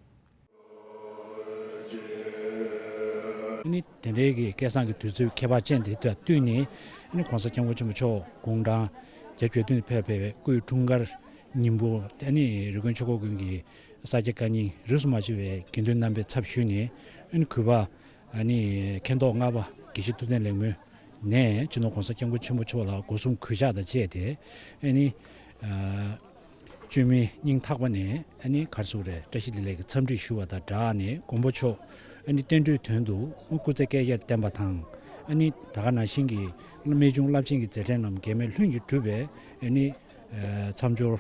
ནི་དེ་འདྲའི་གི་སྐལ་བཟང་གི་དུས་ཚོད་ཁྱད་པར་ཅན་དེ་དང་བསྟུན་ནས་ནི་༸གོང་ས་༸སྐྱབས་མགོན་ཆེན་པོ་མཆོག་དགུང་གྲངས་བརྒྱད་ཅུ་གྱ་བདུན་ཕེབས་པའི་སྐུའི་འཁྲུངས་སྐར་ཉིན་མོ་དེ་ནི་རི་ཀོན་ཆོས་འཁོར་དགོན་གྱི་ས་སྐྱ་བཀའ་རྙིང་རིས་སུ་མ་ཆད་པའི་དགེ་འདུན་རྣམ་པས་ཚབ་ཞུས་ནས་ནི་གུས་པ། ཨ་ནི་མཁན་ཐོག་ལྔ་པ་དགེ་བཤེས་ཐུབ་བསྟན་ལེགས་སྨོན་ནས་སྤྱི་ནོར་༸གོང་ས་༸སྐྱབས་མགོན་ཆེན་པོ་མཆོག་ལ་སྒོ་གསུམ་གུས་ཕྱག་དང་བཅས་ཏེ། ཨ་ནི་ཨ་བཅོས་མིན་སྙིང་ཐག་པ་ནས་ཨ་ནི་ག་རེ་ཟེར་དགོས་རེད། བཀྲ་ཤིས་བདེ་ལེགས་ཀྱི་འཚམས་འདྲི་ཞུ་བ་དང་སྦྲགས་ནས་མགོན་པོ་མཆོག་ཨ་ནི་བསྟན་འགྲོའི་དོན་དུ་སྐུ་ཚེ་བསྐལ་བརྒྱར་བརྟན་པ་དང་། ཨ་ནི་ད་ག་ནང་བཞིན་གྱི་རྨད་བྱུང་རླབས་ཆེན་གྱི་མཛད་འཕྲིན་རྣམས་འགལ་མེད་ལྷུན་གྱིས་གྲུབ་པའི་ཨ་ནི་ཨ་མཚམས་སྦྱོར་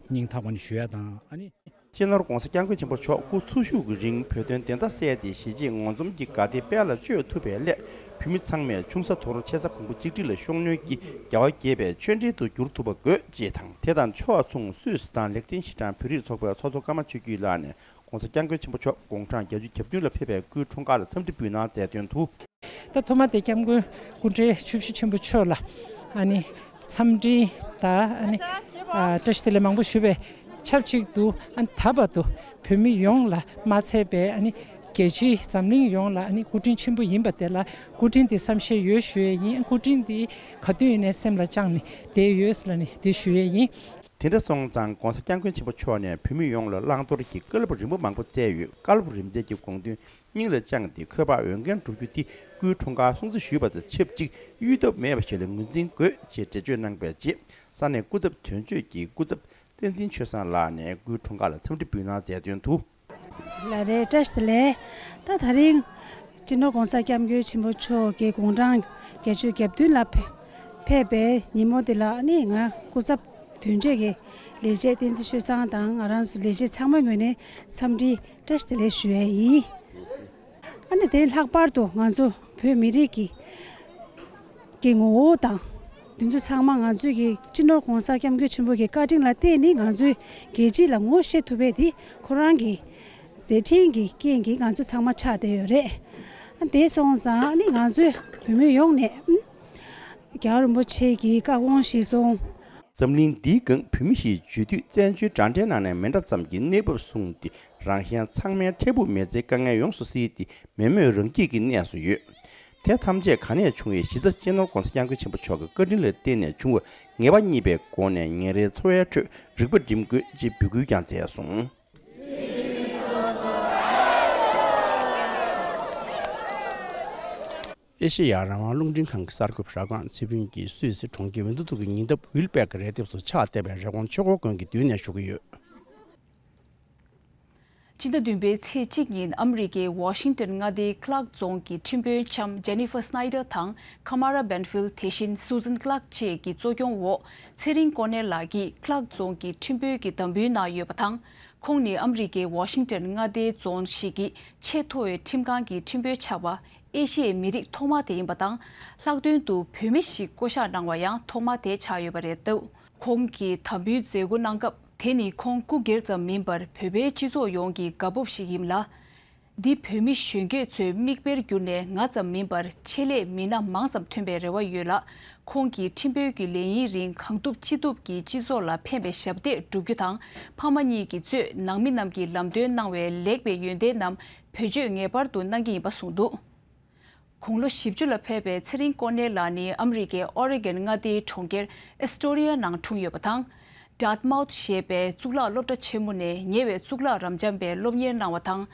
སྙིང་ཐག་པ་ནས་ཞུ་ཡ་དང་། ཨ་ནི། སྤྱི་ནོར་༸གོང་ས་༸སྐྱབས་མགོན་ཆེན་པོ་མཆོག་སྐུ་འཚོ་བཞུགས་ཀྱི་རིང་བོད་དོན་བདེན་མཐའ་གསལ་ཏེ་གཞིས་བྱེས་ངོ་འཛོམས་ཀྱི་དགའ་བདེ་དཔལ་ལ་སྤྱོད་ཐུབ་པའི་སླད། བོད་མི་ཚང་མས་ཆུང་ས་དོར་ཆེ་ས་གོང་བུ་གཅིག་སྒྲིལ་ལ་ཤུགས་སྣོན་གྱིས་རྒྱལ་བ་དགྱེས་པའི་ཆོས་འབྲེལ་དུ་འགྱུར་ཐུབ་པ་དགོས་ཅེས་དང་། དེ་དང་ཕྱོགས་མཚུངས་སུད་སི་དང་ལེག་ཏེན་ཤི་ཏན་བོད་རིགས་ཚོགས་པའི་ཚོགས་གཙོ་ཀརྨ་ཆོས་སྐྱིད་ལགས་ནས་༸གོང་ས་༸སྐྱབས་མགོན་ཆེན་པོ་མཆོག་དགུང་གྲངས་བརྒྱད་ཅུ་གྱ་བདུན་ལ་ཕེབས་པའི་སྐུའི་འཁྲུངས་སྐར་ལ་འཚམས་འདྲི་འབུལ་གནང་མཛད་དོན་དུ། ད་ཐོག་མ་དེ་༸སྐྱབས་མགོན་སྐུ་ཕྲེང་བཅུ་བཞི་ཆེན་པོ་མཆོག་ལ་ཨ་ནི་འཚམས་འདྲི་དང་ཨ་ནི་ཨ་བཀྲ་ཤིས་བདེ་ལེགས་མང་པོ་ཞུ་བའི་ ཆབས་ཅིག་ཏུ་ཨ་ད་བར་དུ་བོད་མི་ཡོངས་ལ་མ་ཚད་པའི་ཨ་ནི་རྒྱལ་སྤྱི་འཛམ་གླིང་ཡོངས་ལ་ཨ་ནི་སྐུ་དྲིན་ཆེན་པོ་ཡིན་པ་དེ་ལ་སྐུ་དྲིན་དེ་བསམ་ཤེས་ཡོད་ཞུ་ཡས་ཡིན། སྐུ་དྲིན་དེ་ག་དུས་ཡིན་ནའི་སེམས་ལ་བཅངས་ནས་བསྡད་ཡོད་ལ་ནི་དེ་ཞུ་ཡས་ཡིན། དེ་འདྲ་སོང་ཙང་༸གོང་ས་༸སྐྱབས་མགོན་ཆེན་པོ་མཆོག་ནས་བོད་མི་ཡོངས་ལ་བླང་དོར་གྱི་བཀའ་སློབ་རིམ་པ་མང་པོ་སྩལ་ཡོད། བཀའ་སློབ་རིམ་སྩལ་གྱི་དགོངས་དོན་སྙིང་ལ་བཅངས་ཏེ་འཁོས་དཔག་འོས་འགན་བསྒྲུབ་རྒྱུ་དེ་སྐུའི་འཁྲུངས་སྐར་སྲུང་བརྩི་ཞུས་པ་དང་ཆབས་ཅིག་གཡོལ་ཐབས་མེད་པ་ཞིག་ལ་ངོས་འཛིན་དགོས་ཅེས་འགྲེལ་བརྗོད་གནང་པའི་རྗེས་ས་གནས་སྐུ་ཚབ་དོན་གཅོད་ཀྱི་སྐུ་ཚབ་བསྟན་འཛིན་ཆོས་བཟང་ལགས་ནས་སྐུའི་འཁྲུངས་སྐར་ལ་འཚམས་འདྲི་འབུལ་གནང་མཛད་དོན་དུ། ལགས་རེད། བཀྲ་ཤིས་བདེ་ལེགས། ད་ད་རིང་སྤྱི་ནོར་༸གོང་ས་༸སྐྱབས་མགོན་ཆེན་པོ་མཆོག་གི་དགུང་གྲངས་བརྒྱད་ཅུ་གྱ་བདུན་ལ་ཕེབས་ཕེབས་པའི་ཉིན་མོ་འདི་ལ་ནི་ང་སྐུ་ཚབ་དོན་གཅོད་ཀྱི་ལས་བྱེད་བསྟན་འཛིན་ཆོས་བཟང་དང་ང་རང་ཚོ་ལས་བྱེད་ཚང་མའི་ངོས་ནས་འཚམས་འདྲི་བཀྲ་ཤིས་བདེ་ལེགས་ཞུ་ཡས་ཡིན། ཨ་ནི་དེ་ལྷག་པར་དུ་ང་ཚོ་བོད་མི་རིགས་ཀྱི་ཀྱི་ངོ་བོ་དང་། འདི་ཚོ་ཚང་མ་ང་ཚོས་ཀྱི་སྤྱི་ནོར་༸གོང་ས་༸སྐྱབས་མགོན་ཆེན་པོ་གི་བཀའ་དྲིན་ལ་བརྟེན་ནས་ང་ཚོས་རྒྱལ་སྤྱི་ལ་ངོ་ཤེས་ཐུབ་པའི་དེ་ཁོ་རང་གི་མཛད་འཕྲིན་གྱི་རྐྱེན་གྱིས་ང་ཚོ་ཚང་མ་ཆགས་བསྡད་ཡོད་རེད། དེ་སོང་ཙང་ནི་ང་ཚོས་བོད་མི་ཡོངས་ནས་རྒྱལ་བ་རིན་པོ་ཆེ་གི་བཀའ་དགོངས་གཞིར་བཟུང་། འཛམ་གླིང་འདིའི་སྒང་བོད་མི་ཞེས་བརྗོད་དུས་བཙན་བྱོལ་འདྲ་འདྲའི་ནང་ནས་མི་འདྲ་ཙམ་གྱི་གནས་བབ་བཟུང་སྟེ་རང་གཞན་ཚང་མའི་འཕྲལ་ཕུགས་མི་ཚེའི་དཀའ་ངལ་ཡོངས་སུ་སེལ་ཏེ་མེས་མོས་རང་སྐྱིད་ཀྱི་གནས་སུ་ཡོད། དེ་ཐམས་ཅད་ག་ནས་བྱུང་བའི་གཞི་རྩ་སྤྱི་ནོར་༸གོང་ས་༸སྐྱབས་མགོན་ཆེན་པོ་མཆོག་གི་བཀའ་དྲིན་ལ་བརྟེན་ནས་བྱུང་བ་ངེས་པ་རྙེད་པའི་སྒོ་ནས་ཉིན་རེའི་འཚོ་བའི་ཁྲོད་རིག་པ་སྒྲིམ་དགོས་ཅེས་འབོད་སྐུལ་ཀྱང་མཛད་སོང་། ཨེ་ཤེ་ཡ་རང་དབང་རླུང་འཕྲིན་ཁང་གི་གསར་འགོད་པ་ར་སྒང་ཚེ་ཕུན་གྱིས་སུད་སི་གྲོང་ཁྱེར་ཝིན་ཏུ་ཏུ་གི་ཉེ་འདབས་ཝིལ་པེག་གི་རས་དེབ་སུ་ཕྱག་བཏབ་པའི་རི་ཀོན་ཆོས་འཁོར་དགོན་གྱི་མདུན་ནས་ཞུ་གི་ཡོད། སྤྱི་ཟླ་བདུན་པའི་ཚེས་གཅིག་ཉིན་ཨ་མི་རི་ཀའི་ཝ་ཤིང་ཏོན་མངའ་སྡེའི་ཀླག་རྫོང་གི་ཁྲིམས་དཔོན་ལྕམ་ཇེ་ནི་ཧྥར་སྣའི་ཏར་དང་ཁ་མ་ར་བེན་ཧྥིལ་དེ་བཞིན་སུ་ཛན་ཀླག་བཅས་ཀྱི་གཙོ་སྐྱོང་འོག་ཚེ་རིང་ཀོ་ནེར་ལགས་ཀྱིས་ཀླག་རྫོང་གི་ཁྲིམས་དཔོན་གྱི་བདམས་འབུལ་གནང་ཡོད་པ་དང་། ཁོང་ནི་ཨ་མི་རི་ཀའི་ཝ་ཤིང་ཏོན་མངའ་སྡེའི་རྫོང་ཞིག་གི་ཆེས་མཐོ་བའི་ཁྲིམས་ཁང་གི་ཁྲིམས་དཔོན་ཆགས་པ་ཨེ་ཤི་ཡའི་མི་རིགས་ཐོག་མ་དེ་ཡིན་པ་དང་། ལྷག་དོན་དུ་བོད་མི་ཞིག་བསྐོ་གཞག་གནང་བ་ཡང་ཐོག་མ་དེ་ཆགས་ཡོད་པ་རེད་འདུག་ཁོང་གིས་དམ་འབུལ་མཛད་སྒོ་གནང་སྐབས། དེ་ནི་ཁོང་སྐུ་སྒེར་ཙམ་མིན་པར་བོད་པའི་སྤྱི་ཚོགས་ཡོངས་ཀྱི་དགའ་སྤོབས་ཤིག་ཡིན་ལ། འདི་བོད་མི་གཞོན་སྐྱེས་ཚོའི་མིག་དཔེར་གྱུར་ནས་ང་ཙམ་མིན་པར་ཆེད་ལས་མི་སྣ་མང་ཙམ་ཐོན་པའི་རེ་བ་ཡོད་ལ། ཁོང་གིས་ཁྲིམས་དཔོན་གྱི་ལས་ཡུན་རིང་གང་ཐུབ་ཅི་ཐུབ་ཀྱིས་སྤྱི་ཚོགས་ལ་ཕན་པའི་ཞབས་འདེགས་བསྒྲུབ་རྒྱུ་དང་། ཕ་མ་གཉིས་ཀྱིས་གཙོས་ནང་མི་རྣམས་ཀྱིས་ལམ་སྟོན་གནང་བའི་ལེགས་པའི་ཡོན་ཏན་རྣམས་བེད་སྤྱོད་ངེས་པར་དུ་གནང་གི་ཡིན་པ་གསུངས་འདུག་དགུང་ལོ་བཞི་བཅུ་ལ་ཕེབས་པའི་ཚེ་རིང་ཀོ་ནེར་ལགས་ནི་ཨ་མི་རི་ཀའི་ཨོ་རེ་གོན་མངའ་སྡེའི་གྲོང་ཁྱེར་ཨེ་སི་ཊོ་རི་ཡ་ནང་འཁྲུངས་ཡོད་པ་དང་། ཌར་ཏ་མའུ་ཐི་ཞེས་པའི་གཙུག་ལག་སློབ་གྲྭ་ཆེན་མོ་ནས་ཉེ་བའི་གཙུག་ལག་རབ་འབྱམས་པའི་སློབ་གཉེར་གནང་བ་དང་།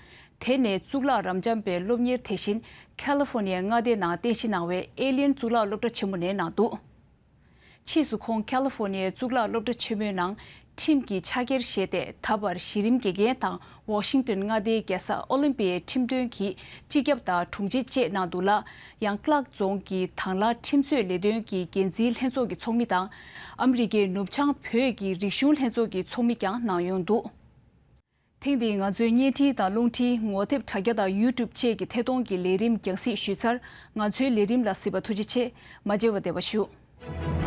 དེ་ནས་གཙུག་ལག་རབ་འབྱམས་པའི་སློབ་གཉེར་དེ་བཞིན་ཁ་ལི་ཧྥོ་ནི་ཡའི་མངའ་སྡེ་ནང་རྟེན་གཞི་གནང་བའི་ཨེ་ལི་ཡན་གཙུག་ལག་སློབ་གྲྭ་ཆེན་མོ་ནས་གནང་འདུག་ཕྱིས་སུ་ཁོང་ཁ་ལི་ཧྥོ་ནི་ཡའི་གཙུག་ལག་སློབ་གྲྭ་ཆེན་མོའི་ནང་ཁྲིམས་ཀྱི་ཕྱག་འཁྱེར་བཞེས་ཏེ། ད་བར་གཞི་རིམ་དགེ་རྒན་དང་ཝ་ཤིང་ཏོན་མངའ་སྡེའི་རྒྱལ་ས་ཨོ་ལིམ་པི་ཡའི་ཁྲིམས་དོན་གྱི་སྤྱི་ཁྱབ་དང་དྲུང་ཆེ་བཅས་གནང་འདུག་ལ། ཡང་ཀླག་རྫོང་གི་དང་བླངས་ཁྲིམས་རྩོད་ལས་དོན་གྱི་འགན་འཛིན་ལྷན་ཚོགས་ཀྱི་ཚོགས་མི་དང་། ཨ་མི་རི་ཀའི་ནུབ་བྱང་བོད་ཀྱི་རིག་གཞུང་ལྷན་ཚོགས་ཀྱི་ཚོགས་མི་ཀྱང་གནང་ཡོང་འདུག་ཐེངས་འདིའི་ང་ཚོའི་བརྙན་འཕྲིན་དང་རླུང་འཕྲིན་ངོ་དེབ་དྲ་རྒྱ་དང་ཡུ་ཊུབ་བཅས་ཀྱི་ཐད་གཏོང་གི་ལས་རིམ་རྒྱང་སྲིང་ཞུས་ཚར། ང་ཚོའི་ལས་རིམ་ལ་གཟིགས་པར་ཐུགས་རྗེ་ཆེ། མ་མཇལ་བར་བདེ་བར་བཞུགས།